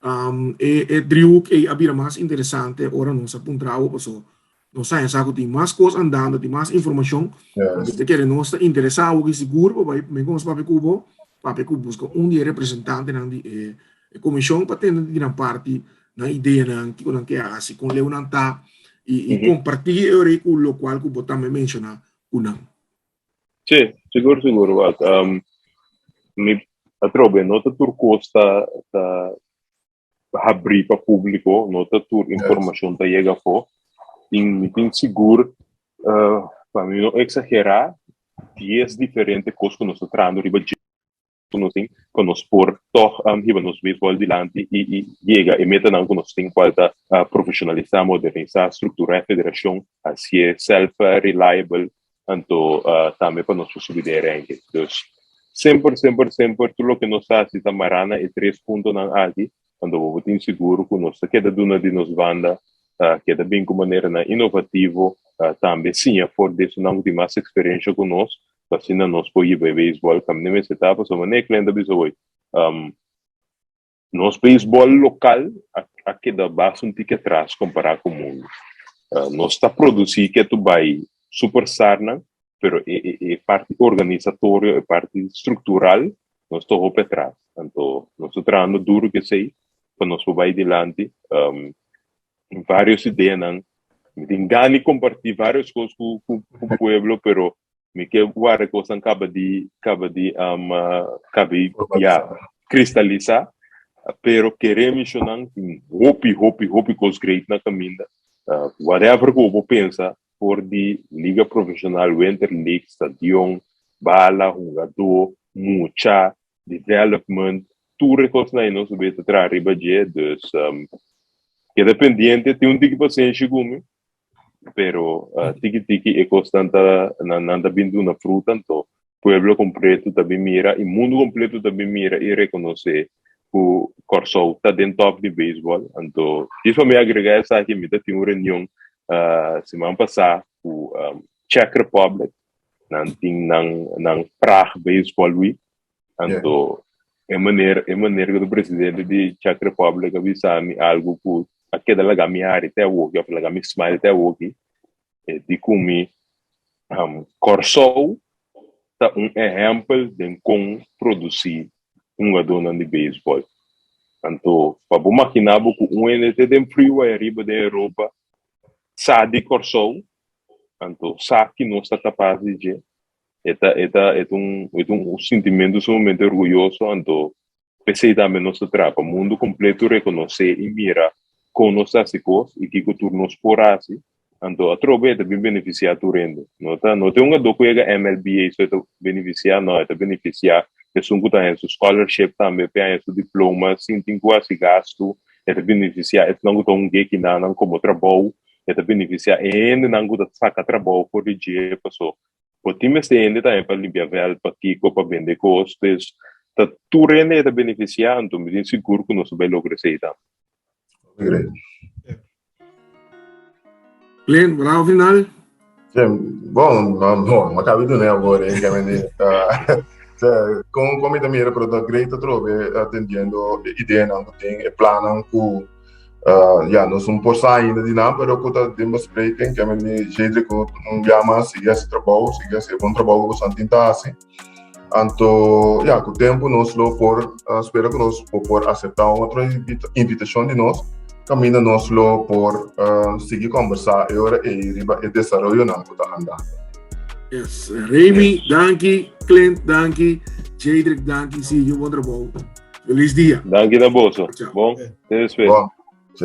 Speaker 2: um, e, e driehoek ei a bira mas interesante ora nos a puntra bo, paso nos a sa ku tin mas kos andando, tin mas informashon.
Speaker 4: Yes.
Speaker 2: Te kere nos ta interesá awor sigur pa bai promé ku nos papia ku bo, papia ku buska un di e representantenan di e, e komishon pa tende di nan parti, nan ideanan, kiko nan ke hasi, kon leu nan ta, i, i kompartí e ora ei ku lokual ku bo tambe menshoná ku nan.
Speaker 1: Sí, sigur sigur wak. Um, mi atrobe no ta tur kos ta ta habrí pa públiko, no ta tur informashon ta yega afó. Tin mi tin sigur uh, pa mi no eksagerá, dies diferente kos ku nos ta trahando riba dje. ku nos tin pa nos por tòg hiba nos beisbòl dilanti i i yega e metanan ku nos tin kual ta profeshonalisá, modernisá, strukturá e federashon, hasié self reliable anto tambe pa nos por subi den e ranking. Dus semper semper semper tur loke nos hasi ta mará na e tres puntonan aki anto bo por tin sigur ku nos ta keda duna di nos banda, keda bin ku maneranan inovativo, tambe siña for di esunnan ku tin mas eksperensha ku nos Pa asina nos por hiba e beisbòl kaminda mester ta, pasobra manera e cliente a bisa hoy, nos beisbòl lokal a a keda basta un tiki atras kompará ku mundu. Nos ta produsí ketu bai superstarnan, pero e e e parti organisatorio, e parti struktural, nos ta hopi atras. Anto nos ta trahando duru ku esei pa nos por bai dilanti. Varios ideanan, mi tin gana di kompartí varios kos ku ku ku pueblo, pero mi ke warda kosnan kaba di kaba di kaba di ya kristalisá. Pero kere misionan tin hopi, hopi, hopi kos great na kaminda. Whatever ku bo pensa for di liga profesional, winter league, stadion, bala, hungadó, mucha, development, tur e kosnan ei nos ta traha riba dje. Dus keda pendiente, tin un tiki pasenshi ku mi, pero tiki tiki e kosnan ta nan ta bin duna fruta, anto pueblo kompleto ta bin mira i mundu kompleto ta bin mira i rekonosé ku Kòrsou ta den tòp di beisbòl. Anto djis pa mi agregá esaki mi ta tin un reunion siman pasá ku Czech Republic, nan tin nan nan Praag Baseball Week. Anto e manera e manera ku e presidente di Czech Republic a bisa mi algu ku a keda laga mi hari te awoki òf laga mi smile te awoki, e di ku mi Kòrsou ta un ehèmpel den kon produsí hungadónan di beisbòl. Anto pa bo maginá bo ku un hende te den friu aya riba den Europa sa di Kòrsou, anto sa ki nos ta kapas di dje, e ta e ta e ta un e ta un sintimentu sumamente orguyoso, anto p'esei tambe nos ta traha pa mundu kompleto rekonosé i mira kon nos ta hasi kos i kiko tur nos por hasi, anto atrobe e ta bin benefisiá tur hende. No ta no ta e hungadó ku yega MLB so e ta benefisiá, no, e ta benefisiá esun ku ta haña su scholarship tambe p'e haña su diploma sin tin ku hasi gastu, e ta benefisiá esnan ku ta hung'é kinanan komo trabou, e ta benefisiá e hendenan ku ta saka trabou for di dje paso bo tin mester hende tambe pa limpia vèlt, pa kiko, pa bende kos, pues ta tur hende e ta benefisiá, anto mi tin sigur ku nos ta bai logra esei tambe.
Speaker 2: Glenn, bravo final.
Speaker 4: Sí, bon, no, no, no acabo de duna awor, eh, que me con con mi ta mira, pero ta great atrobe atendiendo e ideanan ku tin, e plannan ku Ya, nos no por sa ainda di nan, pero ku ta den bespreking, ke men di Jedrick ku un bia mas sigui hasi trabou, sigui hasi e bon trabou ku boso tin ta hasi. Anto, ya, ku tempu nos lo por spera ku nos bo por aseptá un otro invitashon di nos, kaminda nos lo por sigui kombersá e ora ei riba e desaroyonan ku ta andando.
Speaker 2: Yes, Remy, danki, Clint, danki, Jedrick, danki, sigui un bon trabou. Feliz dia.
Speaker 1: Danki na boso. Bon, te despues.
Speaker 4: Bon, sí.